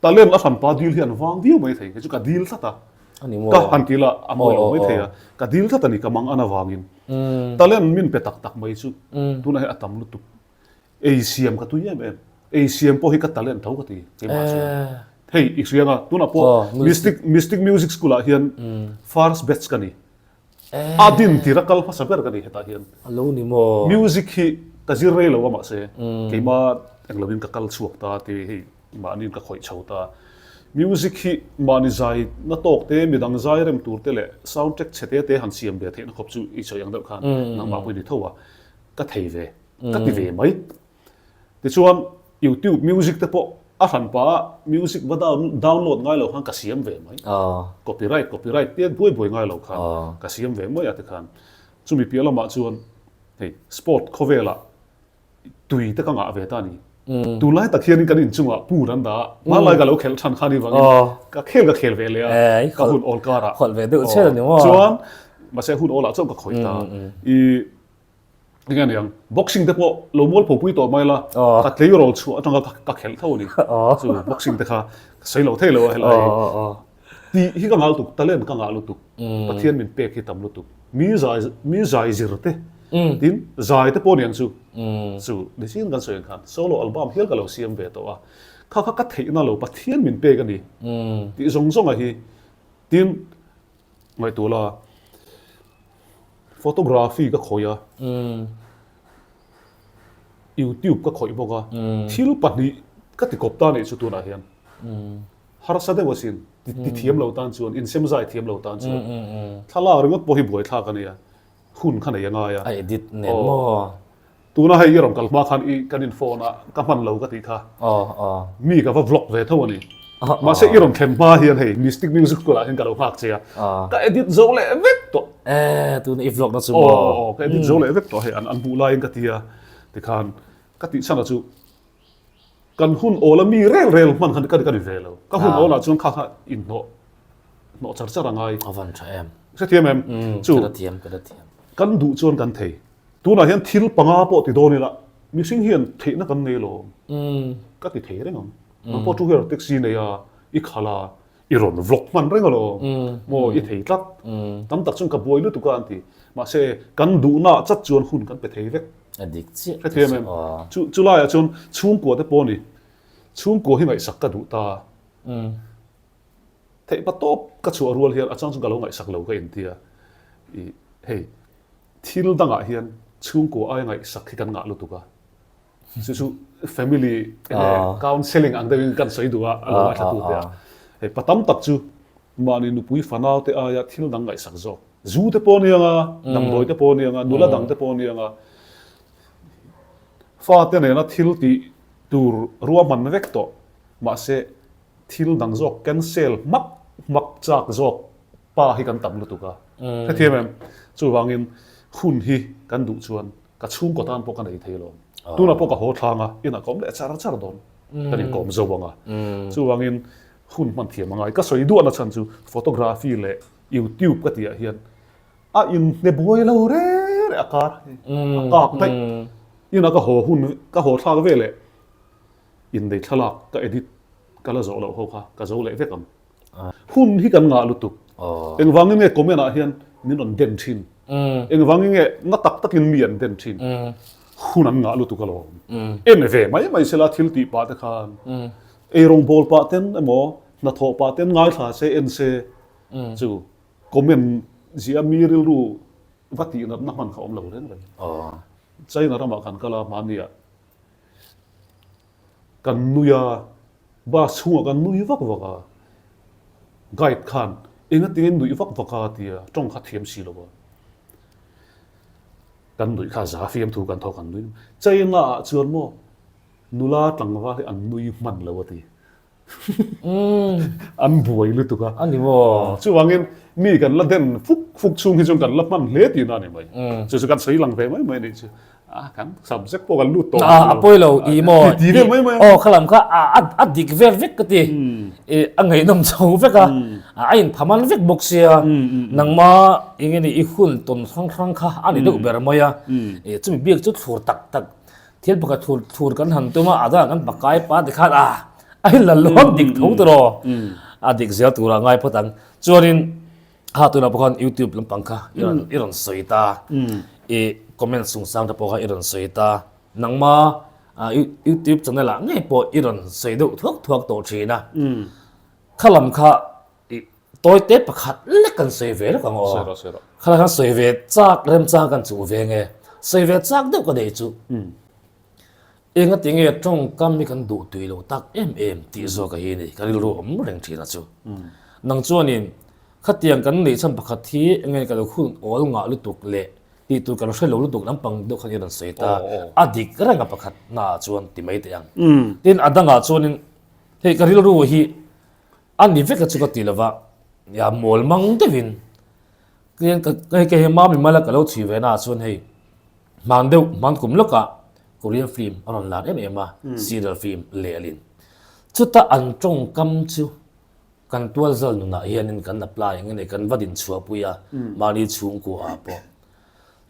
talent a hranpa dil hi an vang viau mai thei, kei chu ka dil tlat a, ka han ti la a mawi lo mai thei a, ka dil tlat a ni ka mang an avangin talent min pe tak tak mai chu tunah hian a tam lutuk. Ei siam ka tui em em. Ei siam pawh hi ka talent tho ka ti keimah chuan. Hei i hria nga tunah pawh Mystic Mystic Music School ah hian first batch ka ni. A din tir a kal hmasa ber ka ni hetah hian. A lo ni maw? Music hi ka zir rei lo a mahse keimah englo in ka kal chhuak ta ti hei mahni in ka khawih chho ta. Music hi mahni zai na tawk te midang zai rem tur te leh sound track chhe te te han siam ve theihna khawp chu i sawi ang deuh khan nangmah pawh i ni tho a ka thei ve. Ka ti ve mai. Tichuan YouTube music te pawh a hran pah a music va download ngai lo khan ka siam ve mai. Copyright copyright te buai buai ngai lo khan ka siam ve mai a tikhan. Chumi piah lamah chuan hei sport khawvelah tui te ka ngah ve ta a ni. Tunlai tak hianin kan inchungah pur an dah a, hmanlai ka lo khelh than khan i vangin ka khel ka khel ve leh a, ka hun awl karah. Chuan mahse hun awlah chuan ka khawih ta. I Enge aniang, boxing te pawh lo mual pho pui tawh mai la, ka tleirawl chhuah atanga ka khelh tho a ni. Chu boxing te kha ka sawi lo thei lo a helai hi. Tih hi ka ngah lutuk, talent ka ngah lutuk, Pathian min pek hi tam lutuk. Mi zai mi zai zir te, tin zai te pawh aniang chu, chu nichin kan sawi ang khan solo album hial ka lo siam ve tawh a, kha kha ka theihna lo Pathian min pek a ni tih zawng zawng a hi, tin ngaihtuah la. Photography ka khawih a, YouTube ka khawih bawk a, thil pahnih ka ti kawp ta nih chu tunah hian harsa deuh asin ti thiam lo tan chuan insem zai thiam lo tan chuan thlalak ringawt pawh hi buaithlak a nia hun kha nei a ngai a. A edit nen maw? Tuna hei i rawn kal hma khan i kan in phone a ka hman lo ka tih kha mi ka va vlog ve tho a ni. Mahse i rawn thlen hma hian hei Mystic Music School ah hian ka lo nghak che a ka edit zo leh vek tawh. Eh tuna i vlog na chu maw? Aw ka edit zo leh vek tawh hei an hmuh laiin ka ti a tikhan ka tih chhan ah chu kan hun awl a mi rel rel hman khan ka ni ve lo. Ka hun awl ah chuan kha kha inhnawh hnawh char char a ngai. A van tha em. Hrethiam em? Chu. Ka la thiam ka la thiam. Kan duh chuan kan thei. Tunah hian thil panga pawh ti dawn ila, mihring hian theihna kan nei lo, ka ti thei reng ang. Nang pawh two wheeler taxi nei a, i khalh a, i rawn vlog hman reng alawm, maw i thei tlat. Tam tak chuan ka buai lutuk a an ti. Mahse, kan duhnaah chat chuan hun kan pe thei vek. A dik chiah. Hrethiam em? Chu chulaiah chuan chhungkua te pawh ni, chhungkua hi ngaihsak ka duh ta. Theihpa tawp ka chhuah rual hian a chang chuan ka lo ngaihsak lo ka intia. I hei. Thil dangah hian chhungkua aia ngaihsak hi kan ngah lutuk a, chu chu family counselling ang deuhin kan sawi duh a, a lo ngaithla tu te a. Hei pa tam tak chu mahni nupui fanau te aia thil dang ngaihsak zawk, zu te pawh aniang a, damdawi te pawh aniang a, nula dang te pawh aniang a, fate nena thil tih tur ruahman vek tawh mahse thil dang zawk cancel hmak hmak chak zawk pa hi kan tam lutuk a, hrethiam em? Chuvangin hun hi kan duh chuan ka chhungkaw tan pawh ka nei thei lo. Tunah pawh ka haw thlang a, inah ka awm leh char char dawn, kan inkawm zo ang a. Chuvangin hun hman thiam a ngai. Ka sawi duahna chhan chu photography leh YouTube ka tihah hian a inhne buai lo reng reng a kar a kak daih. Inah ka haw hun ka haw thlak veleh innei thlalak ka edit ka la zawh loh ho kha ka zo leh vek ang. Hun hi kan ngah lutuk. Engvangin nge comment ah hian min rawn den thin? Engvangin nge na tak takin mi an den thin? Hun an ngah lutuk alawm. En ve mai mai sela thil tih pah te khan eirawng bawl pah ten emaw hnathawh pah ten ngaithla se en se chu comment zia mi rilru va tih natna hman kha awm lo reng reng. China ramah kan kal a hmahniah kan nui a, bus chhungah kan nui vak vak a, guide khan engatinge nuih vak vak a tia tawng kha thiam si lo a. Kan nuih kha za fiamthu kan thawk an nui. China ah chuan maw nula tlangval hi an nui hman lo a ti. An buai lutuk a. A ni maw? Chuvangin mi kan la den fuk fuk chhung hi chuan kan la hman hle tihna a ni mai. Chu chu kan sawi lang ve mai mai a nih chu. A kan subject pawh kan lut tawh. A a pawi lo i maw? Ti vel mai mai a. Aw khalam kha a a a dik vel vek ka ti. I a ngaihnawm chho vek a. A inphaman vek bawk sia. Nangma eng nge ni i hun tawn hrang hrang kha a ni deuh ber mai a. I chumi biak chu thlur tak tak thil pakhat thlur thlur kan han tum a a dangah kan pakai pa tikhan a a inla lawm dik tho tawh a dik zel turah ngai phawt ang. Chuanin Ha tunah pawh khan YouTube lampang kha i rawn i rawn sawi ta i comment chungchang te pawh kha i rawn sawi ta nangma YouTube channel ah ngei pawh i rawn sawi deuh thuak thuak tawh thin a kha lam kha i tawi te pakhat lek kan sawi ve lek ang aw kha lam khan sawi ve chak remchang kan chuh ve nge sawi ve chak deuh ka nei chu Engati nge tawngkam hi kan duh tui lo tak em em tih zawk a hi ni, ka rilru awm reng thin a chu. Nang chuanin khatiang kan neih chhan pakhat hi enge ka lo khun awl ngah lutuk leh tih tur kan hre lo lutuk lampang deuh khan i rawn sawi ta, a dik reng a pakhat naah chuan ti mai teh ang. Tin a dangah chuanin hei ka rilru hi a ni vek a chu ka ti lova, ya mawl mang deuhin hei ka hei mami mala ka lo chhui ve naah chuan hei Hman deuh, hman kum lawkah Korean film a rawn lar em em a, serial film lehlin. Chuta an tawngkam chu kan tualzal nunah hianin kan apply eng nge kan va din chhuahpui a, mahni chhungkua ah pawh.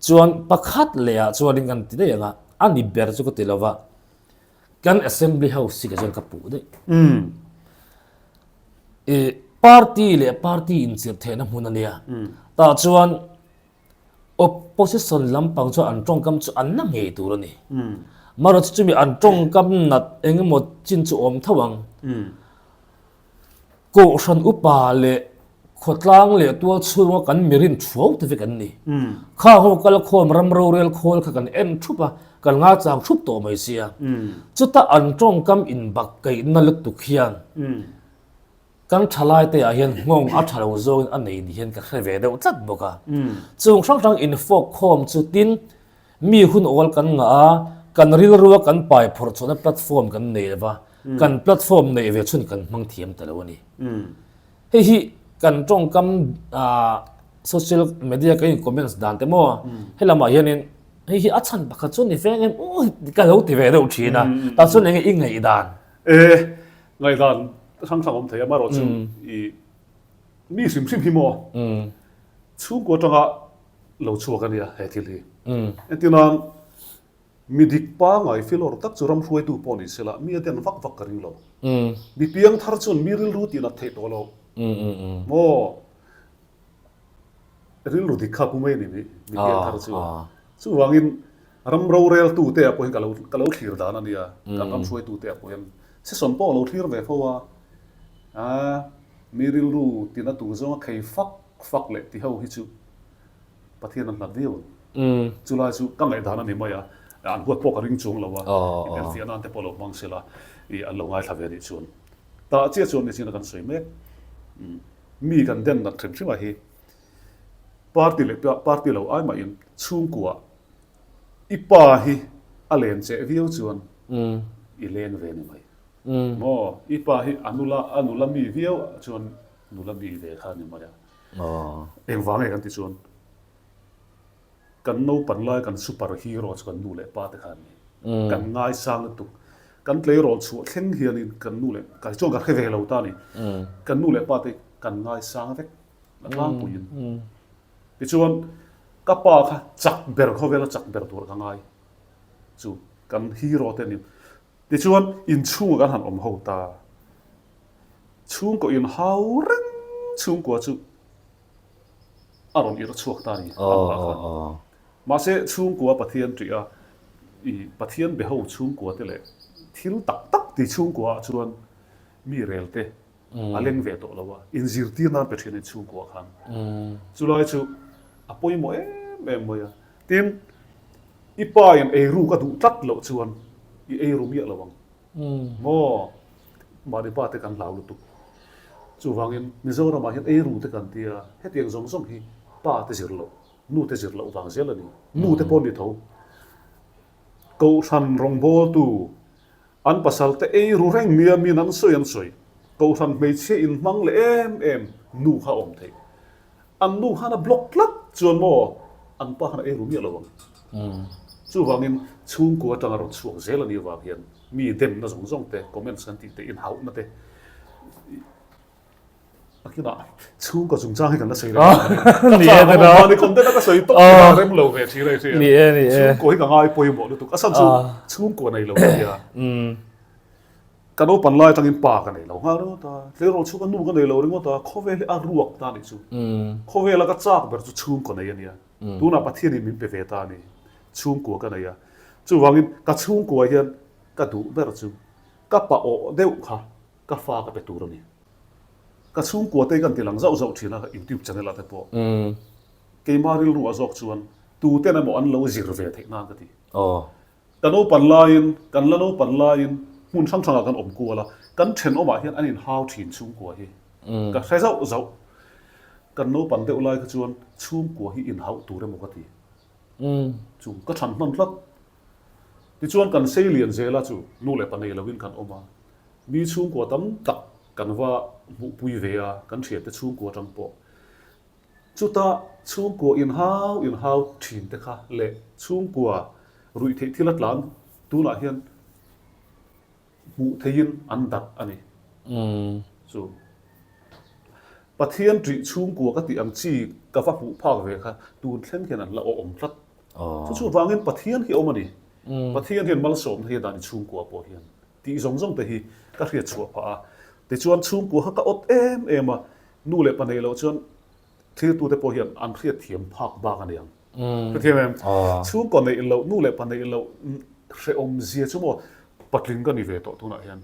Chuan pakhat leh ah chuanin kan ti daih ang a, a ni ber chu ka ti lo va, kan assembly house hi ka chuan ka puh daih. I party leh party inchirh theihna hmun a nia, tah chuan Opposition lampang chuan an tawngkam chu an la ngei tur a ni. Marawh chu chumi an tawngkam nat eng emaw chin chu awm tho ang. Kohhran upa leh khawtlang leh tual chhunga kan mirin thuau te vek an ni. Kha ho kal khawm ram rorel khawl kha kan en thup a, kan ngaichang thup tawh mai sia. Chuta an tawngkam inbakkaihna lutuk hian Kan thalai te ah hian nghawng a tha lo zawngin a nei ni hian ka hre ve deuh tlat bawk a. Chung hrang hrang infawk khawm chu tin mi hun awl kan ngah a, kan rilrua kan pai phawrh chhuahna platform kan nei lo va, kan platform neih ve chhun kan hmang thiam ta lo a ni. Hei hi kan tawngkam social media kan in comments dan te maw helamah hianin hei hi a chhan pakhat chu ni veng em aw ka lo ti ve deuh thin a, tah chuan enge i ngaihdan? E, ngaihdan hrang hrang awm thei a, amaherawh chu i mi hrim hrim hi maw chhungkua atanga lo chhuak a nia he thil hi. Entir nan mi dik pangai filawr tak chu ram hruaitu pawh ni sela mi a den vak vak ka ring lo. Mi piang thar chuan mi rilru tih nat theih tawh lo maw. Rilru dik kha pu mai a ni mi piang thar chu. Chuvangin Ram roreltu te ah pawh hian ka lo ka lo thlir dan a nia, kan ram hruaitu te ah pawh hian session pawh a lo thlir ve fo a, a mi rilru tina tur zawnga khei fak fak leh ti ho hi chu Pathian an hlat viau ang. Chulai chu ka ngaihdan a ni mai a, an huat pawh ka ring chuang lo a, inelfiah nan te pawh lo hmang sela i an lo ngaithla ve anih chuan tah chiah chuan nichin a kan sawi mek mi kan den nat hrim hrim a hi party leh party lo ai mahin chhungkua I pa hi a len cheh viau chuan i leng ve ni mai. Maw? I pa hi a nula a nula mi viau chuan nula mi ve kha ni mai a. Engvang nge kan ti chuan kan naupan lai kan super hero chu kan nu leh pa te kha an ni. Kan ngaisang lutuk. Kan tleirawl chhuah thleng hianin kan nu leh kai chuan ka hre ve lo ta a ni. Kan nu leh pa te kan ngaisang vek a tlangpuiin. Tichuan, ka pa kha chak ber khawvela chak ber tur ka ngai chu kan hero te a ni. Tichuan, inchhungah kan han awm ho ta. Chhungkaw inhau reng chhungkua chu a rawn irh chhuak ta a ni amah khan. Mahse, chhungkua Pathian ṭih a. I Pathian be ho chhungkua te leh thil tak tak ti chhungkua ah chuan mi rel te a leng ve tawh lo a, inzirtir nan pe thin a ni chhungkua khan. Chulai chu a pawimawh em em mai a. Tin, i pa in eiruk a duh tlat loh chuan i eiru miah lo ang. Maw? Mahni pa te kan hlau lutuk. Chuvangin Mizoramah hian eiru te kan tia, hetiang zawng zawng hi pa te zir loh, nu te zir loh vang zel a ni. Nu te pawh ni tho. Kohhran rawngbawltu an pasal te eiru reng nia min an sawi an sawi. Kohhran hmeichhia inhmang leh em em nu kha a awm theih. An nu khan a block tlat chuan maw an pa khan a eiru miah lo ang. Chuvangin chhungkua atanga rawn chhuak zel a nih avang hian mi demna zawng zawng te, comments kan tih te, inhauhna te a kinah chhungkaw chungchang hi kan la sawi leh a ni. Ka chang a mahni content a ka sawi tawp hi a rem lo ve thin a ni. Chhungkaw hi ka ngai pawimawh lutuk. A chhan chu chhungkua nei lo a nia. Ka naupan lai atangin pa ka nei lo nghal ringawt a, tleirawl chhunga nu ka nei lo ringawt a, khawvel hi a ruak ta nih chu. Khawvela ka chak ber chu chhungkaw nei a nia. Tunah Pathianin min pe ve ta a ni. Chhungkua ka nei a. Chuvangin ka chhungkua hian ka duh ber chu ka pa awh deuh kha ka fa ka pe tur a ni. Ka chhungkua te hi kan ti lang zauh zauh thin a YouTube channel ah te pawh. Keima rilru ah zawk chuan tuten emaw an lo zir ve theih nan ka ti. Ka naupan laiin, kan la naupan laiin hmun hrang hrangah kan awm kual a, kan thenawmah hian an inhau thin chhungkua hi ka hre zauh zauh. Kan naupan deuh lai kha chuan chhungkua hi inhauh tur emaw ka ti. Chu ka chhan hman tlat. Tichuan kan sei lian zela chu nu leh pa nei loin kan awm a, mi chhungkua tam tak kan va hmuhpui ve a, kan thiante chhungkua atang pawh. Chuta chhungkua inhau inhau thin te kha leh chhungkua ruih theih thil a tlan tunah hian hmuh theihin an darh a ni. Chu Pathian ṭih chhungkua ka tih ang chi ka va hmuh phak ve kha tun thleng hian an la awm tlat. Chu chuvangin Pathian hi a awm a ni. Pathian hian malsawmna hi a dah ni chhungkua pawh hian tih zawng zawng te hi ka hriat chhuah phah a. Tichuan chhungkua kha ka awt em em a, Nu leh pa neih loh chuan thiltute pawh hian an hriat thiam phak bak a ni ang. Hrethiam em? Chhungkaw neih loh, nu leh pa neih loh hrehawm zia chu maw patling ka ni ve tawh tunah hian.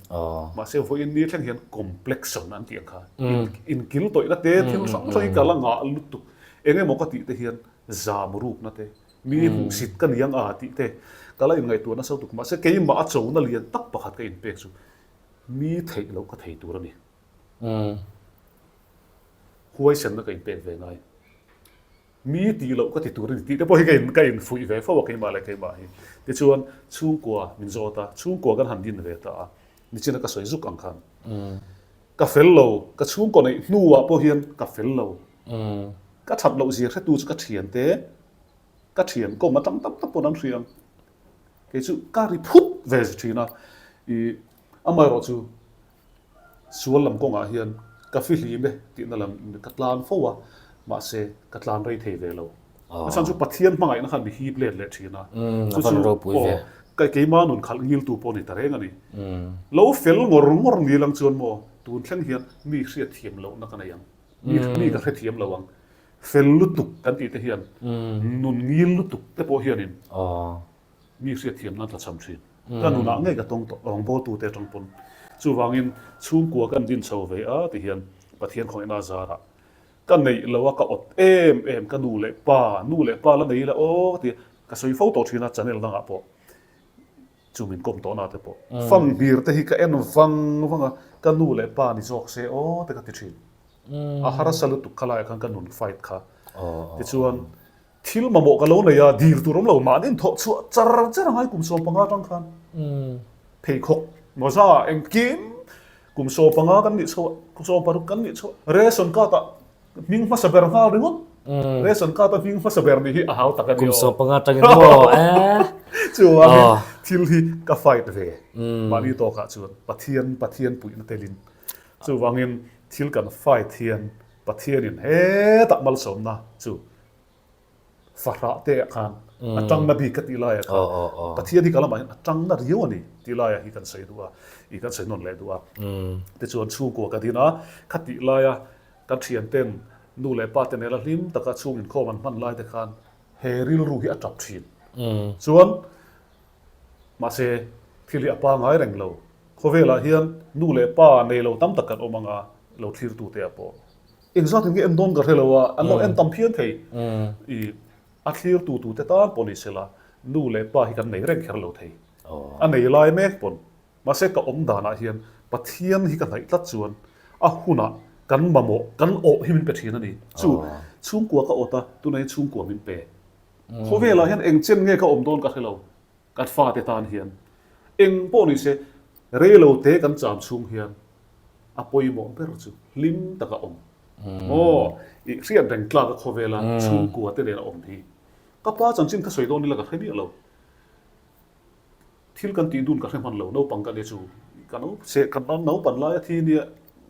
Mahse vawiin ni thleng hian complexion an tih ang kha. Inkil tawihna te thil hrang hrang hi ka la ngah lutuk. Eng emaw ka tih te hian zam rukna te, mi hmuhsit ka ni ang a tih te ka la inngaihtuah nasa lutuk. Mahse keimah a chona lian tak pakhat ka inpek chu mi theih loh ka thei tur a ni. Huaisenna ka inpek ve ngai. Mi tih loh ka ti tur a ni tih te pawh hi ka infuih ve fo a keimah leh keimah hi. Tichuan chhungkua min zawt a, chhungkua kan han din ve ta a, nichina ka sawi zuk ang khan. Ka fel lo, ka chhungkaw neih hnuah pawh hian ka fel lo. Ka that loh zia hretu chu ka thiante, ka thian kawm atang tam tak pawn an hria ang. Kei chu ka ri phut ve thin a, ih amaherawhchu Sual lam kawngah hian ka fihlim e tihna lam ka tlan fo a, mahse ka tlan rei thei ve lo. A chhan chu Pathian hmangaihna khan mi hip let leh thin a, chu chu aw keima nun khalh ngiltu pawh ni ta reng a ni. Lo fel ngawr ngawr ni lang chuan maw tun thleng hian mi hriatthiam lohna ka nei ang, mi ka hrethiam lo ang. Fel lutuk kan tih te hian nun ngil lutuk te pawh hianin Mi hriatthiam nan tlachham thin. Ka nunah ngei ka tawng tawh rawngbawltute atang pawn. Chuvangin chhungkua kan din chho ve a ti hian Pathian khawngaihna zarah ka neih lo a ka awt em em ka nu leh pa, nu leh pa la nei ila aw ka ti a, ka sawi fo tawh thin a channel dangah pawh chu min kawm tawh na te pawh fanghmir te hi ka en vang vang a ka nu leh pa ni zawk se aw te ka ti thin. A harsa lutuk kha laiah khan ka nun fight kha tichuan Thil mamawh ka lo nei a, dil tur awm lo mahni inthawh chhuah char char a ngai kum 15 atang khan. Pheikhawk mawza engkim kum 15 kan nih chhoh a, kum 16 kan nih chhoh a, ration card ah hming hmasa ber nghal ringawt. Ration card a hming hmasa ber nih hi a hau tak a ni aw. Kum 15 atangin maw eh. Chuvangin thil hi ka fight ve mahni tawkah chuan Pathian Pathian puihna telin. Chuvangin thil kan fight hian Pathianin hetah malsawmna chu fahrah te ah khan a tangna bik ka tih laiah khan Pathian hi ka lamah hian a tangna riau a ni tih laiah hi kan sawi duh a, ih kan sawi nawn leh duh a. Tichuan chhungkua ka din a, kha tih laia kan thianten nu leh pa te nela hlim taka chhung inkhawm an hman lai te khan he rilru hi a tap thin. Chuan. Mahse, thil hi a pangai reng lo. Khawvelah hian nu leh pa nei lo tam tak kan awm anga lo thlirtute ah pawh engzat in nge en dawn ka hre lo a, an lo en tam phian thei. I a thlirtu tute tan pawh ni sela nu leh pa hi kan nei reng kher lo thei. A nei lai mek pawn. Mahse ka awm danah hian Pathian hi ka hnaih tlat chuan a hunah kan mamawh, kan awh hi min pe thin a ni. Chu chhungkua ka awt a, tunah hian chhungkua min pe. Khawvelah hian eng chen nge ka awm dawn ka hre lo. Kan fate tan hian eng pawh ni se rei lo te kan cham chhung hian a pawimawh ber chu hlim taka awm. Aw, i hriat reng tlak a khawvela chhungkua te nen a awm hi. Ka pa chanchin ka sawi dawn ila ka hre miah lo. Thil kan tih dun ka hre hman lo, naupang ka nia chu ka no se ka naupan laia thi nia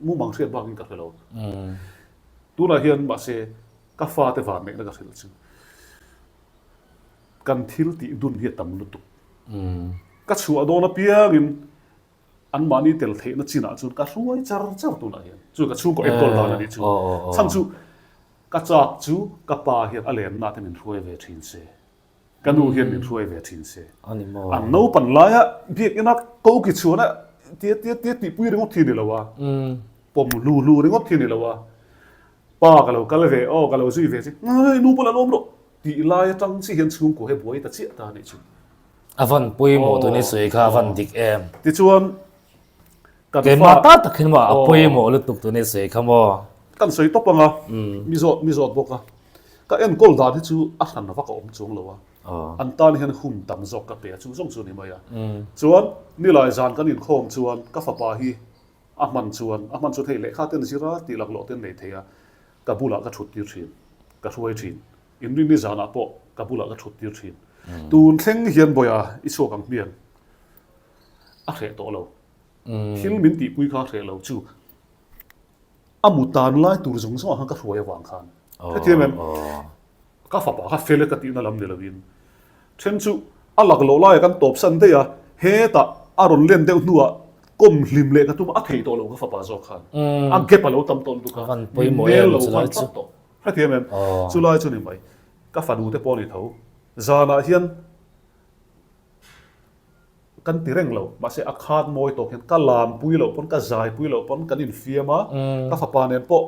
mumang hriat bakin ka hre lo. Tunah hian mahse ka fate van neihna ka hrilh chu. Kan thil tih dun hi a tam lutuk. Ka chhuah dawn apiangin anmahni tel theihna chinah chuan ka hruai char char tunah hian. Chu ka chhungkaw enkawl dan a nih chu. Chhan chu ka chak chu ka pa hian a lenna te min hruai ve thin se. Ka nu hian min hruai ve thin se. An naupan laia biakina ko ki chhuana tia tia tia tihpui ringawt hi a ni lo a. Pawm hlu hlu ringawt hi a ni lo a. Pa ka lo kal ve aw ka lo zui ve che ngai nu pawh la lawm rawh tih lai atang chi hian chhungkua hi buai ta chiah ta a nih chu. A van pawimawh tun i sawi kha a van dik em. Tichuan kan fa. Keimah ta tak hian maw a pawimawh lutuk tun i sawi kha maw. Kan sawi tawp anga mi zawt mi zawt bawk a. Ka enkawl dan hi chu a hran vak a awm chuang lo a. An tan hian hun tam zawk ka pe a chu zawng chu a ni mai a. Chuan nilai zan kan inkhawm chuan ka fapa hi A hman chuan, a hman chuan hei lehkha ten zir a tih laklawh ten nei thei a, ka bulah ka thut tir thin, ka hruai thin. Inrinni zanah pawh ka bulah ka thut tir thin. Tun thleng hian Bawiha i chhuak ang hmiang a hreh tawh lo. Thil min tihpui kha a hreh lo chu a mu tan lai tur zawng zawngah khan ka hruai avang khan. Hetiang em? Ka fapa kha fel e ka tihna lam ni loin then chu a lak loh laia kan tawp san daih a, hetah a rawn len deuh hnuah kawm hlim leh ka tum a, a thei tawh lo ka fapa zawk khan a gap a lo tam tawh lutuk a, min nel lo khan tlat tawh. Hrethiam em? Chulai chu ni mai. Ka fanu te pawh a ni tho. Zanah hian kan ti reng lo, mahse a khat mawi tawk hian ka lampui loh pawn, ka zaipui loh pawn kan infiam a, ka fapa nen pawh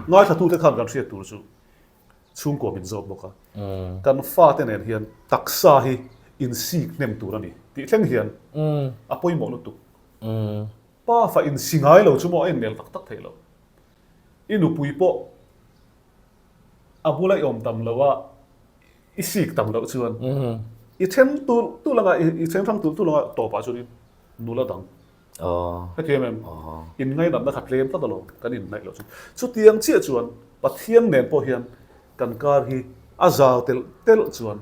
Ngaithlatute khan kan hriat tur chu chhungkua min zawk bawk a, kan fate nen hian taksa hi insik hnem tur a ni tih thleng hian a pawimawh lutuk. Pa fa insi ngai lo chu maw a innel tak tak theih loh. I nupui pawh a bula i awm tam loh a, i sik tam loh chuan i then tulh tulh anga, i then hrang tulh tulh anga tawpah chuan nula dang Hetiang em? Inngainatna kha tlem tlat alawm, kan inhnaih loh chu. Chutiang chiah chuan Pathian nen pawh hian kan kar hi a zau telh telh chuan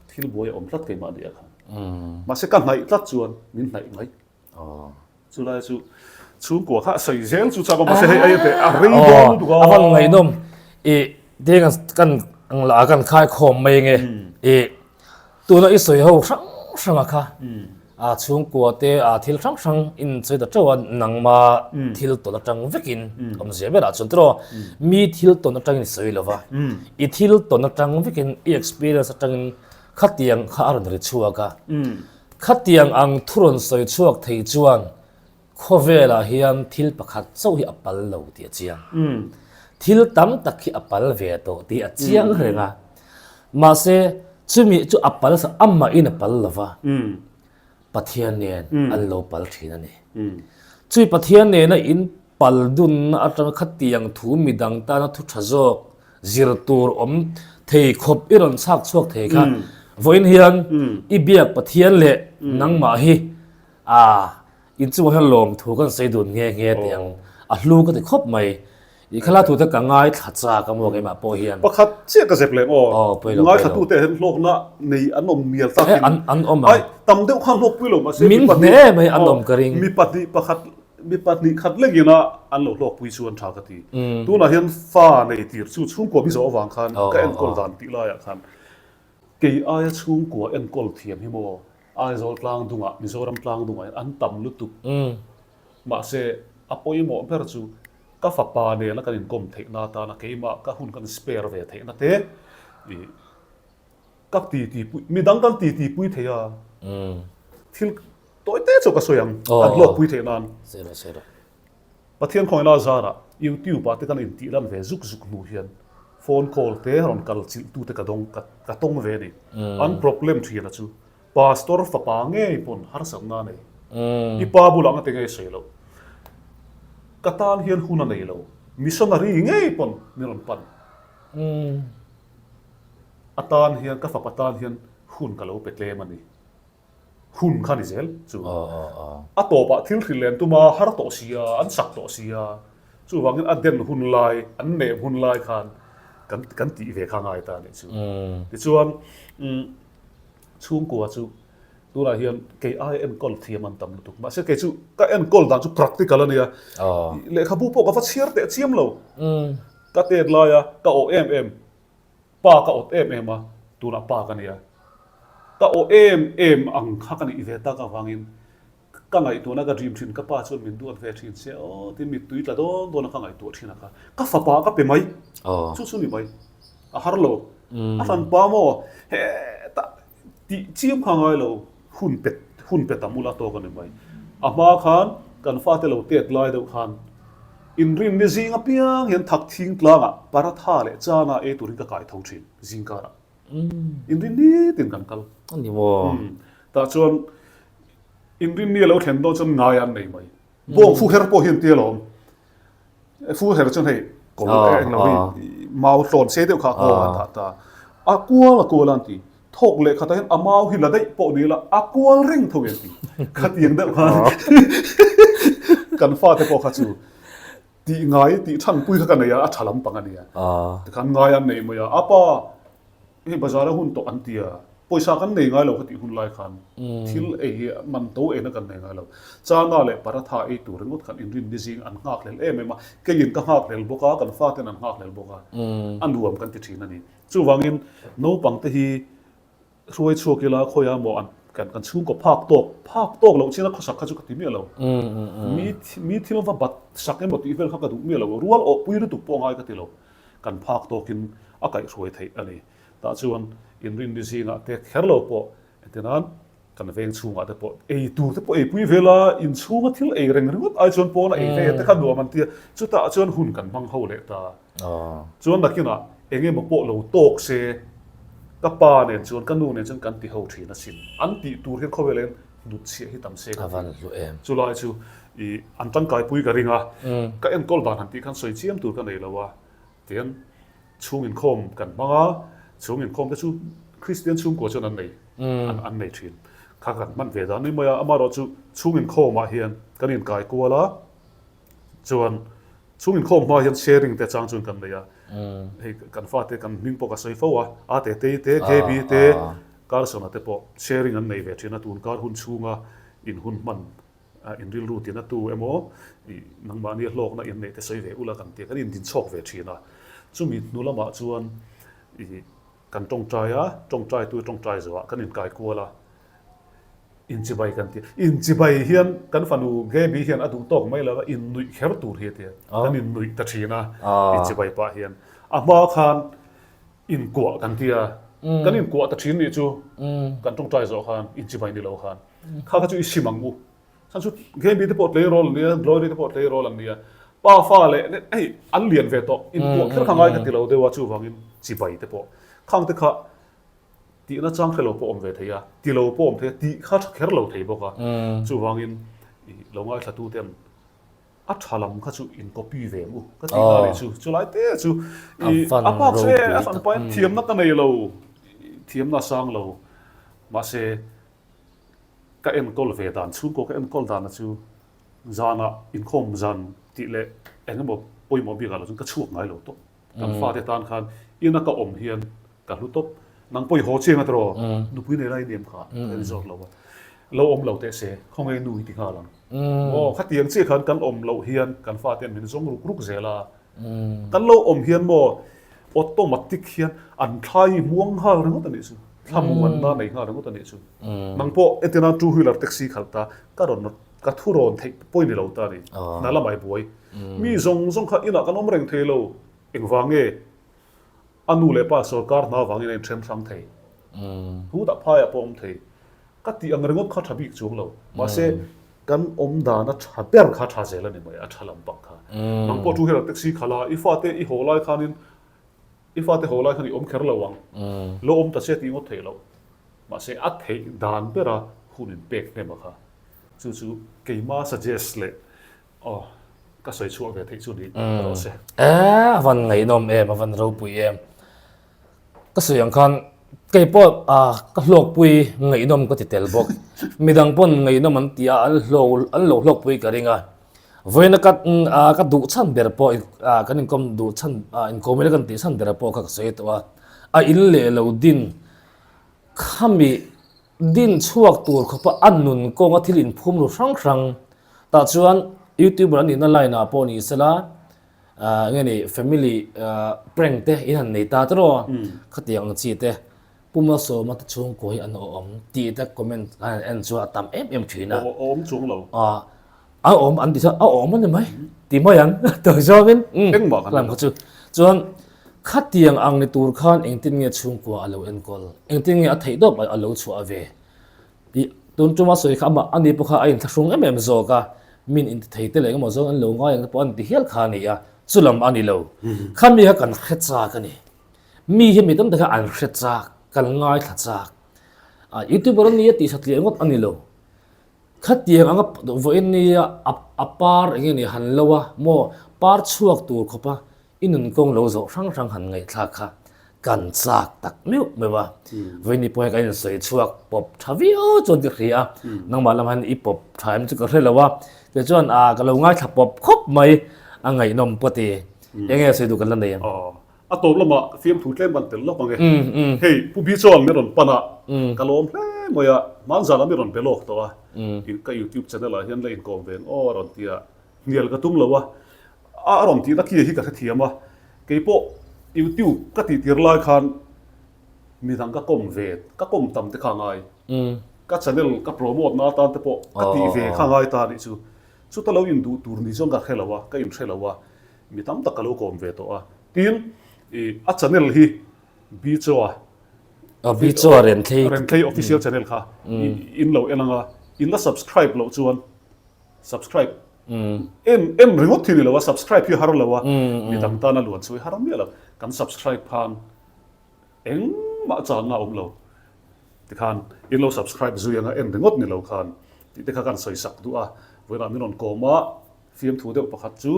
thil buai a awm tlat keimah nia khan. Mahse ka hnaih tlat chuan min hnaih mai. Chulai chu chhungkua kha a sawi zel chu chak a, mahse hei ai teh a rei dawn lutuk a. A van ngaihnawm i deng kan ang lah kan khai khawm mai nge i Tuna i sawi ho hrang hranga kha a chhungkua te a thil hrang hrang in sawi ta teuh a nangma thil tawn atang vekin awmzia berah chuan tiraw mi thil tawn atangin i sawi lova i thil tawn atang vekin i experience atangin khatiang kha a rawn ri chhuak a khatiang ang thu rawn sawi chhuak thei chuan Khawvelah hian thil pakhat chauh hi a pal lo tih a chiang. Thil tam tak hi a pal ve tawh tih a chiang reng a. Mahse, chumi chu a pal sak amahin a pal lo va, Pathian nen an lo pal thin a ni. Chui Pathian nena in pal dunna atanga khatiang thu midang tana thu tha zawk zir tur awm thei khawp i rawn chhak chhuak thei kha vawiin hian i biak Pathian leh nangmah hi A, in chungah hian lawmthu kan sawi dun nghe nghe teh ang. A hlu ka ti khawp mai. I khala thu te ka ngaithla chak a maw keimah pawh hian. Pakhat chiah ka zep lem aw. Aw, pawi lo, pawi lo. Ngaithlatute hian hlawkna nei an awm mial takin. An, an awm ang. Ai, tam deuh khan hlawkpui lo mahse. Min hne mai an awm ka ring. Mi pahnih pakhat, mi pahnih khat lekin a an lo hlawkpui chu an tha ka ti. Tunah hian fa nei tir chu chhungkua mi zawh avang khan ka enkawl dan tih laiah khan Kei aia chhungkua enkawl thiam hi maw Aizawl tlang dungah, Mizoram tlang dungah hian an tam lutuk. Mahse, a pawimawh ber chu ka fapa nena kan inkawm theihna atana keimah ka hun kan spare ve theihna te ih Ka titi pui, midang kan titi pui thei a, thil tawi te chu ka sawi ang, an hlawk pui theih nan. Pathian khawngaihna zarah YouTube ah te kan intih lan ve zuk zuk hnu hian phone call te rawn kal chilh tu te ka dawng ka tawng ve a ni. An problem thin a chu Pastor fapa ngei pawn harsatna a nei. I pa bulah nga ti ngei sawi loh. Ka tan hian hun a nei lo. Missionary ngei pawn min rawn pan. A tan hian, ka fapa tan hian hun ka lo pe tlem a ni. Hun kha ni zel chu. A tawpah thil hrilh len tuma har tawh si a, an sak tawh si a, chuvangin a den hun lai, an nem hun lai khan kan kan tih ve kha ngai ta a nih chu. Tichuan, chhungkua chu tunah hian kei aia enkawl thiam an tam lutuk. Mahse kei chu ka enkawl dan chu practical a nia. Lehkhabu pawh ka va chhiar teh chiam lo. Ka tet laia ka awh em em, pa ka awt em em a, tunah pa ka nia. Ka awh em em ang kha ka nih ve tak avangin ka ngaihtuahna ka dream thin, ka pa chuan min duat ve thin se aw tin mittui tla dawn dawn a ka ngaihtuah thin a kha. Ka fapa ka pe mai, chu chu ni mai, a har lo. A hran pa maw hetah Tih chiam kha ngai lo, hun pe hun pe tam ula tawk a ni mai. A hma khan kan fate lo tet lai deuh khan inrinni zing apiang hian thak thing tlangah paratha leh chana ei turin ka kai tho thin zing karah. Inrinni tin kan kal. A ni maw? Tah chuan inrinni a lo thlen dawn chuan ngai an nei mai. Bawng fu her pawh hi an ti alawm. Fu her chuan hei kawr eng lo hi mau tlawn sei deuh kha a nghawng an dah ta. A kual a kual a an ti. Thawk leh khatah hian a mau hi la daih pawh ni ila a kual reng tho an ti. Khatiang deuh khan kan fate pawh kha chu tih ngai tih thanpui kha ka nei a, a tha lampang a nia. Tikhan ngai an nei mai a, a pa Hei bazar a hun tawh an ti a, pawisa kan nei ngai lo kha tih hun lai khan thil ei man to eina kan nei ngai lo. Chana leh paratha ei tur ringawt khan inrin ni zing an nghakhlel em em a, keiin ka nghakhlel bawk a, kan faten an nghakhlel bawk a, a nuam kan ti thin a ni. Chuvangin naupang te hi hruai chhuak ila khawiah maw an kan kan chhungkaw phak tawk, phak tawk loh chin a khawsak kha chu ka ti miah lo. Mi mi thil va bat sak emaw tih vel kha ka duh miah lo, rual awhpui lutuk pawh ngai ka ti lo. Kan phak tawkin a kaihhruai theih a ni. Tah chuan inrinni zingah te kher lo pawh engtinan kan veng chhungah te pawh ei tur te pawh eipui vel a, inchhunga thil ei reng ringawt ai chuan pawna ei ve te kha nuam an ti a, chutah chuan hun kan hmang ho leh ta. Chuan nakinah eng emaw pawh lo tawk se ka pa nen chuan ka nu nen chuan kan ti ho thin asin. An tih tur hian khawvel hian hnut chhiah hi tam se ka ti. Chulai chu I an tangkaipui ka ring a, ka enkawl dan han tih khan sawi chiam tur ka nei lo a, tihian chhung inkhawm kan hmang a, chhung inkhawm te chu Kristian chhungkua chuan an nei an nei thin. Kha kan hman ve dan ni mai a, amaherawh chu chhung inkhawmah hian kan inkai kual a, chuan chhung inkhawm hma hian sharing te chang chuan kan nei a, hei kan fate kan hming pawh ka sawi fo a, a te tei te, KB te, Carson-a te pawh sharing an nei ve thin a, tun kar hun chhunga in hun hman In rilru tina tu emaw ih nangmahni a hlawkna in neih te sawi ve ula kan ti a, kan indin chhawk ve thin a. Chumi hnu lamah chuan ih kan tawngtai a, tawngtai tu tawngtai zawhah kan inkai kual a, inchibai kan ti a. Inchibai hian kan fanu Gaby hian a duh tawk mai lo a, innuih kher tur hi a ti a, kan innuih ta thin a inchibai pah hian. A hma khan inkuah kan ti a, kan inkuah ta thin nih chu kan tawngtai zawh khan inchibai ni lo khan. Kha kha chu i sim ang u. Chhan chu Gaby te pawh tleirawl an nia, Glory te pawh tleirawl an nia. Pa fa leh hei an lian ve tawh, inkuah kher kha ngai ka ti lo deuh a, chuvangin chibai te pawh khang te kha tihna chang hre lo pawh awm ve thei a, ti lo pawh awm thei a, tih kha tha kher lo thei bawk a. Chuvangin lo ngaithla ten a tha lam kha chu in copy ve ang u ka tih na leh chu chulai te chu i a pak chu e a hran pahin thiamna ka nei lo thiamna a sang lo mahse ka enkawl ve dan chhungkaw ka enkawl dana chu zanah inkhawm zan tih leh eng emaw pawimawh bikah lo chuan ka chhuak ngai lo tawp. Kan fate tan khan ina ka awm hian ka hlu tawp. Nang pawh i haw chiang a tiraw? Nupui nei lai i nem kha ka en zawk lo a. Lo awm lo teh se, khawnge nu i ti nghal ang. Aw, khatiang chiah khan kan awm loh hian kan fate'n min zawng ruk ruk zel a. Kan lo awm hian maw automatic hian an thlai i muang nghal ringawt a nih chu. Thla muanna nei nghal ringawt a nih chu. Nang pawh entirna two wheeler taxi khalh ta ka rawn ka thu rawn theih pawi ni lo ta a ni. Hna lamah i buai. Mi zawng zawng kha inah kan awm reng thei lo. Engvang nge a nu leh pa sawrkar hna vangin a inṭhen hrang thei? Hutah phaiah pawh awm thei. Ka tih ang ringawt kha tha bik chuang lo. Mahse, kan awm dana tha ber kha tha zel a ni mai, a tha lampang kha. Nang pawh two wheeler taxi khalh a, i fate i haw lai khanin i fate haw lai khan i awm kher lo ang. Lo awm ta che tih ngawt theih loh. Mahse, a theih dan bera hun in pek hnem a kha. Chu chu keima suggest leh aw ka sawi chhuah ve theih chu ni rawh se. E, a van ngaihnawm em, a van ropui em. Ka sawi ang khan kei pawh ka hlawkpui ngaihnawm ka ti tel bawk. Midang pawn ngaihnawm an ti a, an hlawk an lo hlawkpui ka ring a. Vawiina ka ka duh chhan ber pawh kan inkawm duh chhan inkawm ila kan tih chhan ber pawh kha ka sawi tawh a. A in leh lo din khami din chhuak tur khawpa a nun kawnga thil inphum ru hrang hrang tah chuan youtuber an nihna line ah pawh ni sela Nge ni family prank te in han nei ta tawh khatiang ang chi te Pu Malsawma te chhungkua hi an awm tih te comment an han en chuan a tam em em thin a. Awm chuang lo. A awm an ti chuan a awm a ni mai ti mai ang tawi zawngin engmah kan lam kha chu chuan khatiang ang ni tur khan engtin nge chhungkua a lo enkawl engtin nge a theih dawp a lo chhuah ve Tih tun tuma sawi kha amah ani pawh kha a inthlahrung em em zawk a, min intithei te leh engemaw zawng an lo ngai ang te pawh an ti hial kha a ni a, chu lam a ni lo. Kha mi kha kan hre chak a ni. Mi hi mi tam tak kha an hre chak, kan ngaithla chak. A youtuber a nia tih satliah ngawt a ni lo. Khatiang anga vawiin nia a par eng nge ni han lo a maw par chhuak tur khawpa I nun kawng lo zawh hrang hrang han ngaihthlak kha kan chak tak meuh meuh a. Vawiin pawh hian kan insawi chhuak pawp tha viau chuan ka hria a, nangmah lam hian i pawp tha em chu ka hre lo a, kei chuan a ka lo ngaithla pawp khawp mai a ngaihnawm pawt i. Eng nge sawi duh kan la nei em? Aw, a tawp lamah fiamthu tlem kan tel lawk ang e. Hei, Pu Bi chuan min rawn pan a, ka lawm hle mai a, hmanzan ah min rawn be lawk tawh a, ka youtube channel ah hian la inkawm ve ang aw a rawn ti a, hnial ka tum lo a, A rawn tihna khi hi ka hrethiam a, keipawh YouTube ka tih tir lai khan midang ka kawm ve, ka kawm tam te kha a ngai. Ka channel ka promote na atan te pawh ka tih ve kha a ngai ta a nih chu. Chuta lo induh tur ni chuan ka hre lo a, ka inhre lo a, mi tam tak ka lo kawm ve tawh a. Tin, ih a channel hi Bichoa, Bichoa Renthlei, Renthlei official channel kha in lo en ang a, in la subscribe loh chuan Subscribe en en ringawt hi ni lo a, subscribe hi har lo a, mi dang tana luan chu hi har miah lo. Kan subscribe khan engmah channa a awm lo. Tikhan in lo subscribe zui anga en ringawt ni lo khan tih te kha kan sawi sak duh a. Vawiinah min rawn kawm a, fiamthu deuh pakhat chu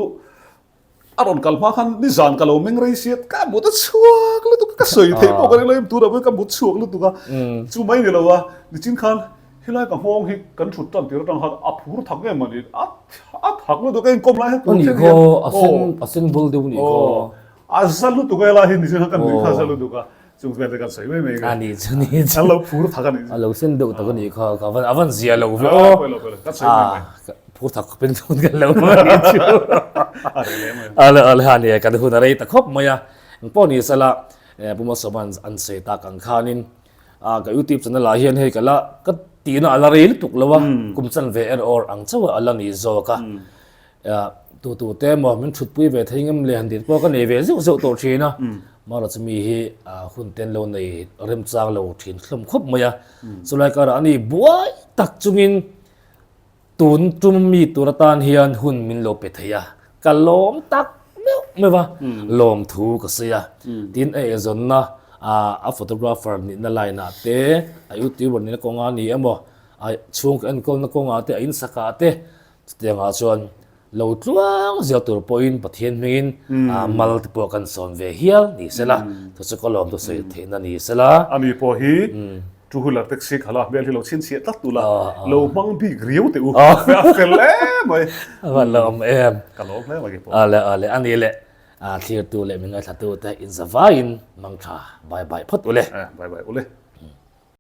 A rawn kal hma khan nizan ka lo meng rei sia, ka mut a chhuak lutuk a, ka sawi theih pawh ka ring lo em tunah pawh ka mut chhuak lutuk a, chu mai ni lo a, nichin khan helai ka nghawng hi kan thut tan tir atang khan a phur thak em a ni, a a thak lutuk a inkawm lai hian tur thlen hian aw a sen bul deuh ni khaw a za lutuk a helai hi nichin khan ka nuih kha a za lutuk a, chung vel te kan sawi mai mai a ni chu ni chu an lo phur thak a ni a lo sen deuh tak a nih kha ka van a van zia lo ve aw pawi lo pawi lo ka sawi mai mai phur thak khawpin hun kan lo hmang a nih chu a rei leh mai a le a le a ni kan hun a rei ta khawp mai a engpawh ni sela Pu Malsawma'n an sawi tak ang khanin ka YouTube channel ah hian hei ka la ka tihna a la rei lutuk lo a kum chanve er awr ang chauh a la ni zawk a. Tu tu te emaw min thutpui ve thei ngem le han tih pawh ka nei ve zeuh zeuh tawh thin a, Mara chu mi hi hun ten lo nei remchang lo thin hlawm khawp mai a, chulai karah ani buai tak chungin tun tum mi tur atan hian hun min lo pe thei a, ka lawm tak meuh meuh a, lawm thu ka sawi a, tin a eizawnna a photographer nihna line ah te a youtuber nihna kawnga ni emaw a chhungkaw enkawlna kawngah te a insakah te Chutiangah chuan lo tluang zel tur pawhin Pathian hmingin mal te pawh kan sawn ve hial ni sela, chu chu ka lawm chu sawi theihna ni sela. Ani pawh hi two wheeler taxi khala hmel hi lo chhinchhiah tlat tula lo hmang bik riau teh u, a fel em mai. A van lo awm em. Ka lawm hle mai keipawh. Ale ale ani leh thirtu leh min ngaithla tute inzavaiin mangtha bye bye phawt ule. Bye bye ule.